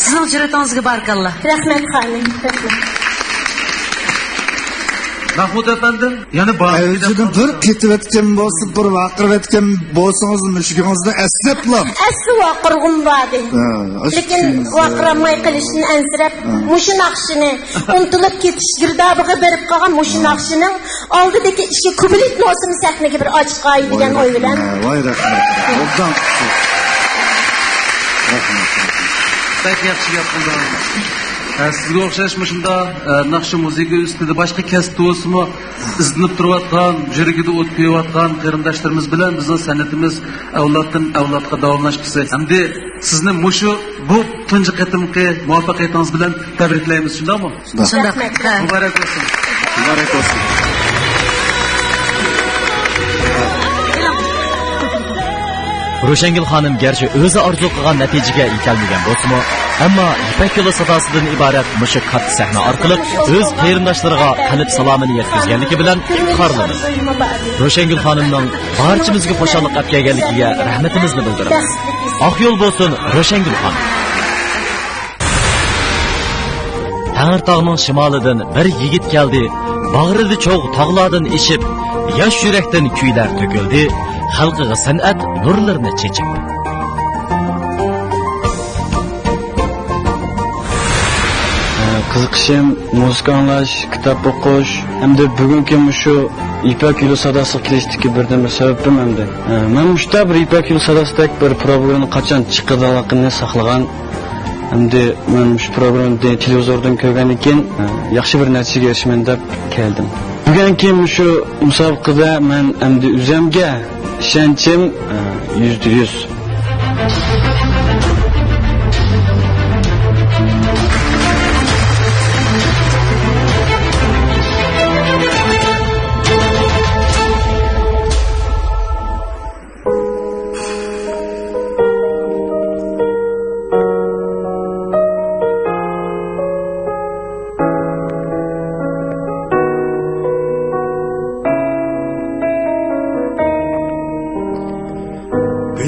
سىزنىڭ جۈرئىتىڭىزگە بارىكاللا. رەھمەت خانىم، رەھمەت. مەھمۇد ئەپەندىم، يەنە بار. ئەۋجىدىن بىر قېتىۋەتكەن بولسا، بىر ۋارقىرىۋەتكەن بولسىڭىز، مۈشۈكىڭىزنى ئەسلەپلا. ئەسلى ۋارقىرىغۇم باردى. ھە، ئاشۇ لېكىن كېيىن ۋارقىراماي قېلىشتىن ئەنسىرەپ، ھە. مۇشۇ ناخشىنى ئۇنتۇلۇپ كېتىش گىردابىغا بېرىپ قالغان مۇشۇ ھە. ناخشىنىڭ ئالدىدىكى ئىككى كۇپلېتنى بولسىمۇ سەھنىگە بىر ئاچقاي دېگەن ئوي بىلەن. ۋاي رەھمەت. ئوبدان قىپسىز. رەھمەت. بەك ياخشى گەپ قىلدىڭىز. ئە، سىزگە ئوخشاش مۇشۇنداق، ئە، ناخشا مۇزىكا ئۈستىدە باشقا كەسىپتە بولسىمۇ ئىزدىنىپ تۇرۇۋاتقان، يۈرىكىدە ئوت كۆيۈۋاتقان قېرىنداشلىرىمىز بىلەن بىزنىڭ سەنئىتىمىز ئەۋلادتىن ئەۋلادقا داۋاملاشقۇسى. ئەمدى سىزنى مۇشۇ بۇ تۇنجى قېتىمقى مۇۋەپپەقىيىتىڭىز بىلەن تەبرىكلەيمىز، شۇنداقمۇ؟ شۇنداق. رەھمەت. مۇبارەك بولسۇن. مۇبارەك بولسۇن. روشەنگۈل خانىم گەرچە ئۆزى ئارزۇ قىلغان نەتىجىگە يېتەلمىگەن بولسىمۇ، ئەمما يىپەك يولى ساداسىدىن ئىبارەت مۇشۇ كاتتا سەھنە ئارقىلىق ئۆز قېرىنداشلىرىغا قەلب سالامىنى يەتكۈزگەنلىكى بىلەن ئىپتىخارلىنىمىز. روشەنگۈل خانىمنىڭ بارچىمىزگە خۇشاللىق ئەپ كەلگەنلىكىگە رەھمىتىمىزنى بىلدۈرىمىز. ئاق يول بولسۇن، روشەنگۈل خانىم! تەڭرىتاغنىڭ شىمالىدىن بىر يىگىت كەلدى، باغرىدا چوغ تاغلاردىن ئېشىپ، ياش يۈرەكتىن كۈيلەر تۆكۈلدى، خەلقىگە سەنئەت نۇرلىرىنى چېچىپ. قىزىقىشىم مۇزىكا ئاڭلاش، كىتاب ئوقۇش ھەمدە بۈگۈنكى مۇشۇ يىپەك يولى ساداسىغا كېلىشتىكى بىردىنبىر سەۋەبىم ئەمدى. مەن مۇشۇنداق بىر يىپەك يولى ساداسىدەك بىر پروگراممىنى قاچان چىقىرىدىغانلىقىنى ساقلىغان. ئەمدى مەن مۇشۇ پروگراممىنى تېلېۋىزوردىن كۆرگەندىن كېيىن، ياخشى بىر نەتىجىگە ئېرىشىمەن دەپ كەلدىم. بۈگۈنكى مۇشۇ مۇسابىقىدە مەن ئەمدى ئۆزۈمگە ئىشەنچىم، يۈزدە يۈز.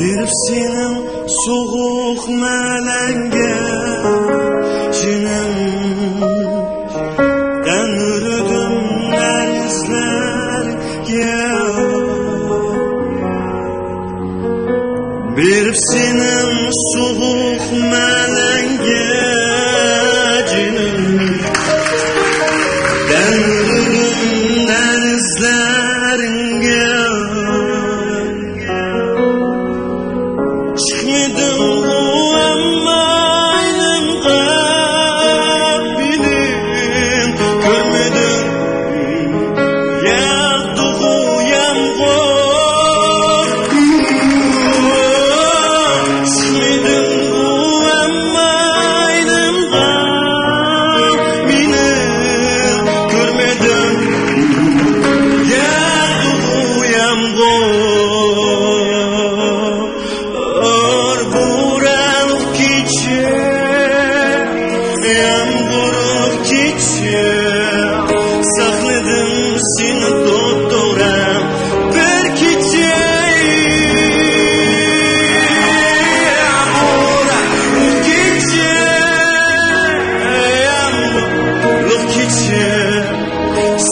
بېرىپ سېنىڭ سوغۇق مەلەڭگە جېنىم، تەڭرىدىن نەرسلەرگە. بېرىپ سېنىڭ سوغۇق مەلەڭگە جېنىم، تەڭرىدىن نەرسلەرگە. چىقمىدىڭغۇ ئەمما ئاينىڭغا مېنىڭ، كۆرمىدىڭ ياغدىغۇ يامغۇر. چىقمىدىڭغۇ ئەمما ئاينىڭغا مېنىڭ، كۆرمىدىڭ ياغدىغۇ يامغۇر. بورانلىق كېچە، يامغۇرلۇق كېچە، ساقلىدىم سېنى توپتوغرا بىر كېچە. بورانلىق كېچە، يامغۇرلۇق كېچە،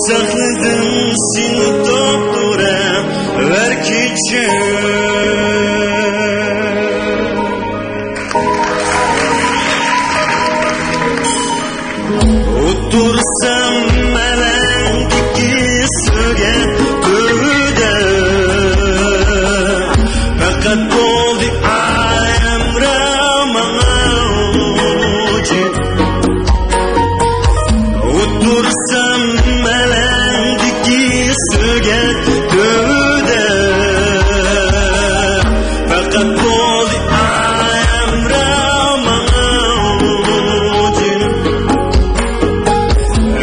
ساقلىدىم سېنى توپتوغرا بىر كېچە. ئولتۇرسام ئەلەمدىكى سۆگەت تۈۋىدە، پەقەت بولدى ئايەمرا ماڭا ئوجى. ئولتۇرسام ئەلەمدىكى سۆگەت تۈۋىدە، پەقەت بولدى ئايەمرا ماڭا ئوجى.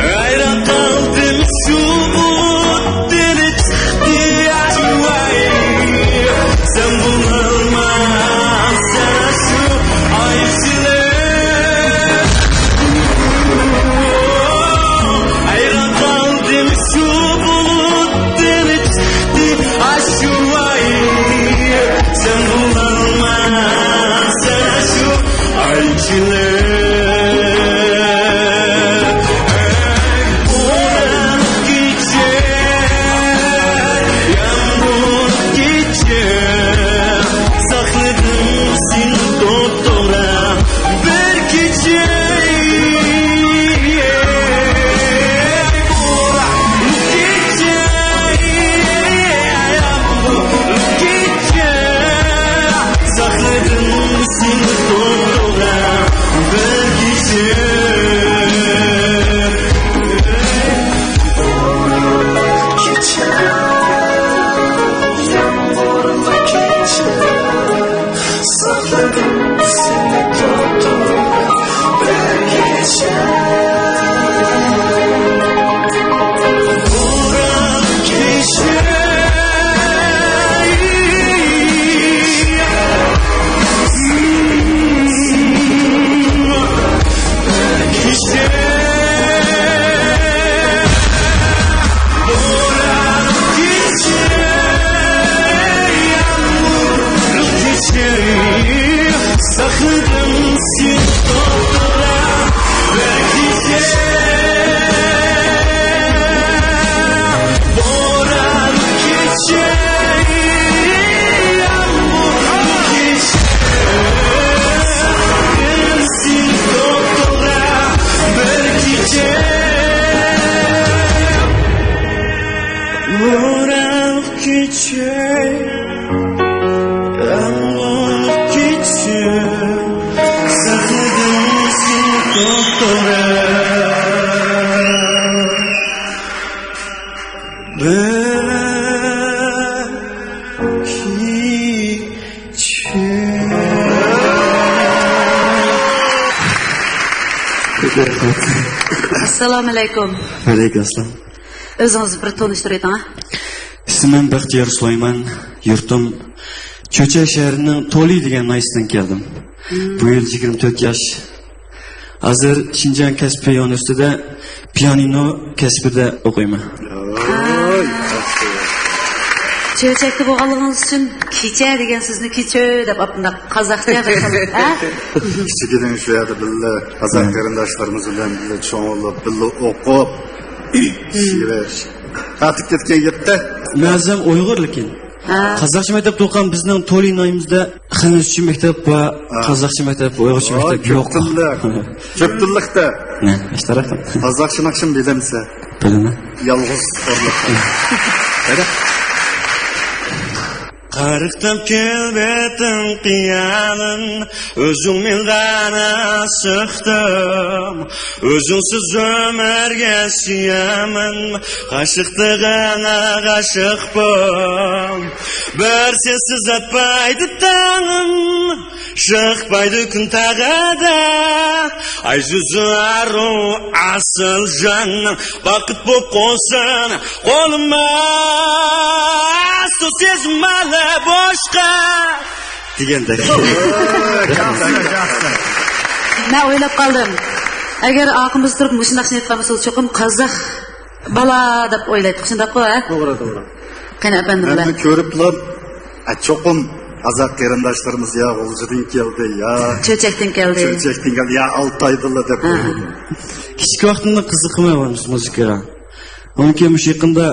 ھەيران قالدىم شۇ بۇلۇت دىلى چىقتى ئاچىۋاي. سەن بولالماساڭ شۇ ئايچىلىق. ھەيران قالدىم شۇ بۇلۇت دىلى چىقتى ئاشۇۋاي. سەن بولالماساڭ شۇ ئايچىلىق. بوران كېچە، يامغۇر كېچە، ساقلىدىم سېنى توپتوغرا بىر كېچە. بوران كېچە، يامغۇر كېچە، ساقلىدىم سېنى توپتوغرا بىر كېچە. كېچە، يامغۇرلۇق كېچە، ساقلىدىم سېنى توپتوغرا بىر كېچە. بوران كېچە، كېچە، بوران كېچە، يامغۇرلۇق كېچە، ساقلىدىم سېنى توپتوغرا بىر كېچە. بوران كېچە، يامغۇرلۇق كېچە، ساقلىدىم سېنى توپتوغرا بىر كېچە. بورانلىق كېچە، يامغۇرلۇق كېچە، ساقلىدىم سېنى توپتوغرا بىر كېچە. ئەسسالامۇئەلەيكۇم. ۋەئەلەيكۇم ئەسسالام. ئۆزىڭىزنى بىر تونۇشتۇرۇۋېتىڭ. ئىسمىم بەختىيار سۇلايمان، يۇرتۇم چۆچەك شەھىرىنىڭ تولى دېگەن ناھىيەسىدىن كەلدىم. مم. بۇ يىل يىگىرمە تۆت ياش. ھازىر شىنجاڭ كەسپىي ئۇنىۋېرسىتېتىدا پىيانىنو كەسپىدە ئوقۇيمەن. چۆچەكتە بولغانلىقىڭىز ئۈچۈن كېچە دېگەن سۆزنى كېچۆ دەپ ئاپتىنداق قازاقچە بىر خىل، ھە؟ كىچىكىدىن شۇ يەردە بىللە قازاق قېرىنداشلىرىمىز بىلەن بىللە چوڭ بولۇپ، بىللە ئوقۇپ، شېئىر تارتىپ كەتكەن يەردە. مەزەم ئۇيغۇر لېكىن. ھە. قازاقچە مەكتەپتە ئوقۇغان بىزنىڭ تولى ناھىيەمىزدە خەنزۇچە مەكتەپ بار، ھە. قازاقچە مەكتەپ، ئۇيغۇرچە مەكتەپ يوق. كۆپ تىللىق. كۆپ تىللىقتا. نە، ئىشتىراك. قازاقچە ناخشىمۇ بىلەمسە؟ بىلىمەن. يالغۇز ئورۇنلۇق. قارىقتىم كەلبەتىڭ قىيالىم، ئۆزۈڭ مېڭدانا سۆختۈم، ئۆزۈڭسىز ئۆمۈرگە سۆيەمەن، غاشىقتىغىنا غاشىق بۇم. بىر سەنسىز ئاتمايدۇ تاڭىم، شىقمايدۇ كۈن تاغىدا، ئايزۇزۇ ئارۇ ئاسىل جانىم، ۋاقىت بوپ قالسۇن قولۇمدا، سۇسىز مالا بوشقا دېگەندەك. مەن ئويلاپ قالدىم. ئەگەر ئارقىمىزدا تۇرۇپ مۇشۇنداق ئېيتقان بولسا، چوقۇم قازاق بالا دەپ ئويلايتتۇق، شۇنداققۇ، ھە؟ توغرا، توغرا. قېنى، ئەپەندىم بىلەن. مەنمۇ كۆرۈپلا، ئە، چوقۇم قازاق قېرىنداشلىرىمىز يا غۇلجىدىن كەلدى، يا چۆچەكتىن كەلدى. چۆچەكتىن كەلدى، يا ئالتايدىنلا دەپ. ئاھا. كىچىك ۋاقتىمدىن قىزىقىمەن مۇشۇ مۇزىكىغا. ئۇنىڭ كېيىن مۇشۇ يېقىندا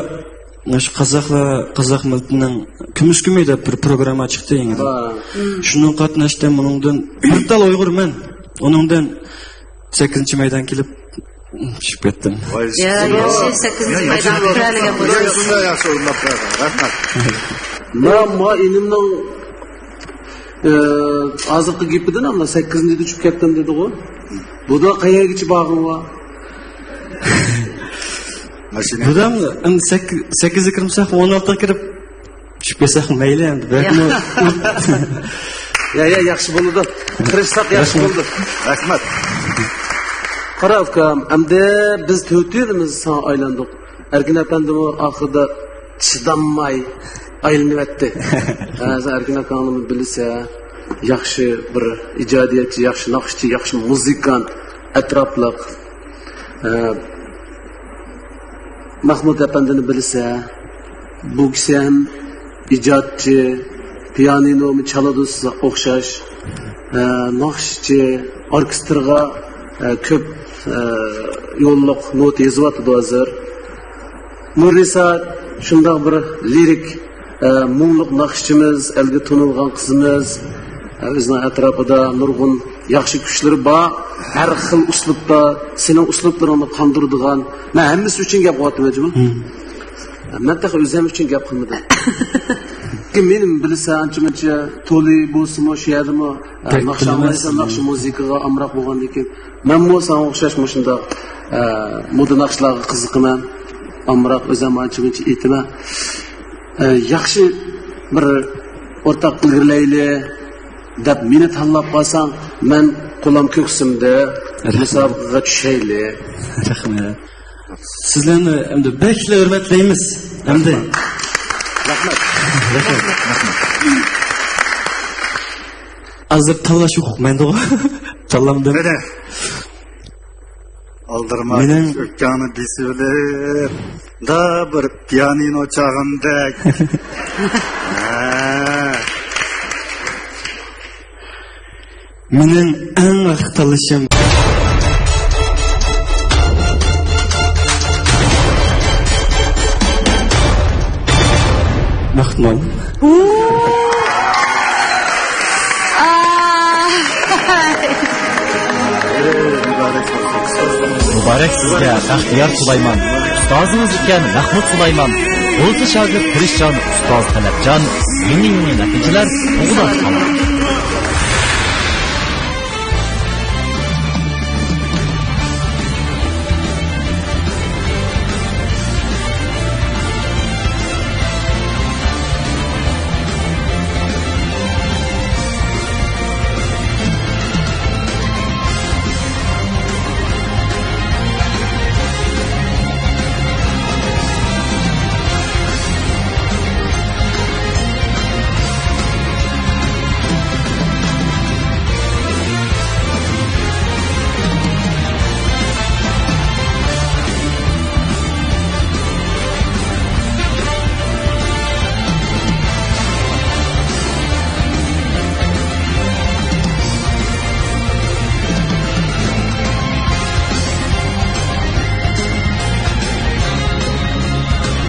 مۇشۇ قازاقلار، قازاق مىللىتىنىڭ كۈمۈش كۈنى دەپ بىر پروگرامما چىقتى يېڭىدىن. ھا. شۇنىڭغا قاتناشتىم، ئۇنىڭدىن بىر تال ئۇيغۇرمەن. ئۇنىڭدىن سەككىزىنچى مەيدان كېلىپ، چۈشۈپ كەتتىم. ۋاي، يا، ياخشى، سەككىزىنچى مەيدانغا كىرەلىگەن بولدى. يا، شۇنداق ياخشى ئورۇنلاپ بەردىڭ. رەھمەت. مانا، مانا ئىنىمنىڭ، ئە، ھازىرقى گېپىدىن، ئەمما سەككىزىنچىدە چۈشۈپ كەتتىم دېدىغۇ. بۇدا قەيەرگىچە بارغىن ۋا؟ ماشىنا. بۇدام، ئەمدى سەككىز، سەككىزگە كىرمىسەك، ئون ئالتىغا كىرىپ، چۈشۈپ كەتسەك مەيلى ئەمدى، بەكمۇ. يا. يا، يا، ياخشى بولىدۇ. تىرىشساق ياخشى بولىدۇ. رەھمەت. قارا، ئۇكام، ئەمدى بىز تۆتىيلىمىز ساڭا ئايلاندۇق. ئەركىن ئەپەندىمۇ ئاخىرىدا چىدالماي ئايلىنىۋەتتى. ھە، سەن ئەركىن ئاكاڭنىمۇ بىلىسەن، ياخشى بىر ئىجادىيەتچى، ياخشى ناخشىچى، ياخشى مۇزىكانت، ئەتراپلىق. ھە، مەخمۇت ئەپەندىنى بىلىسەن، بۇ كىشى ھەم ئىجادچى، پىيانىنومۇ چالىدۇ سىزگە ئوخشاش، ئە، ناخشىچى، ئوركېستىرغا، ئە، كۆپ، ئە، يوللۇق نوتا يېزىۋاتىدۇ ھازىر. نۇرنىسا شۇنداق بىر لىرىك، ئە، مۇڭلۇق ناخشىچىمىز، ئەلگە تونۇلغان قىزىمىز. ئە، ئۆزىنىڭ ئەتراپىدا نۇرغۇن ياخشى كۈچلىرى بار، ھەر خىل ئۇسلۇبتا سېنىڭ ئۇسلۇبلىرىڭنى قاندۇرىدىغان. مەن ھەممىسى ئۈچۈن گەپ قىلىۋاتىمەن جۇمۇ. مەن تېخى ئۆزۈم ئۈچۈن گەپ قىلمىدىم. مېنىمۇ بىلىسەن، ئانچە مۇنچە تولى بولسىمۇ، شۇ يەردىمۇ، ئە، ناخشا ئاڭلايسەن، ناخشا مۇزىكىغا ئامراق بولغاندىن كېيىن، مەنمۇ ساڭا ئوخشاش مۇشۇنداق، ئە، مودا ناخشىلارغا قىزىقىمەن. ئامراق، ئۆزۈم ئانچە مۇنچە ئېيتىمەن. ئە، ياخشى بىر ئورتاق ئىلگىرىلەيلى دەپ مېنى تاللاپ قالساڭ، مەن قولۇم كۆكسۈمدە، رەھمەت. مۇسابىقىگە چۈشەيلى. رەھمەت. سىزلەرنى ئەمدى بەكلا ھۆرمەتلەيمىز. ئەمدى. رەھمەت. رەھمەت. ھازىر تاللاش ھوقۇقى مەندىغۇ. تاللامدىم. مېنى. ئالدىرىما، مېنىڭ ئۆپكەڭنى بېسىۋېلىپ، دا بىر پىيانىنو چاغاندەك. ھە. مېنىڭ ئەڭ ئاخىرقى تاللىشىم. مەخمۇت. مۇبارەك سىزگە، بەختىيار سۇلايمان. ئۇستازىڭىز ئىكەن، مەخمۇت سۇلايمان. بولسا شاگىرت تىرىشچان، ئۇستاز تەلەپچان. يېڭى-يېڭى نەتىجىلەر قوغداش.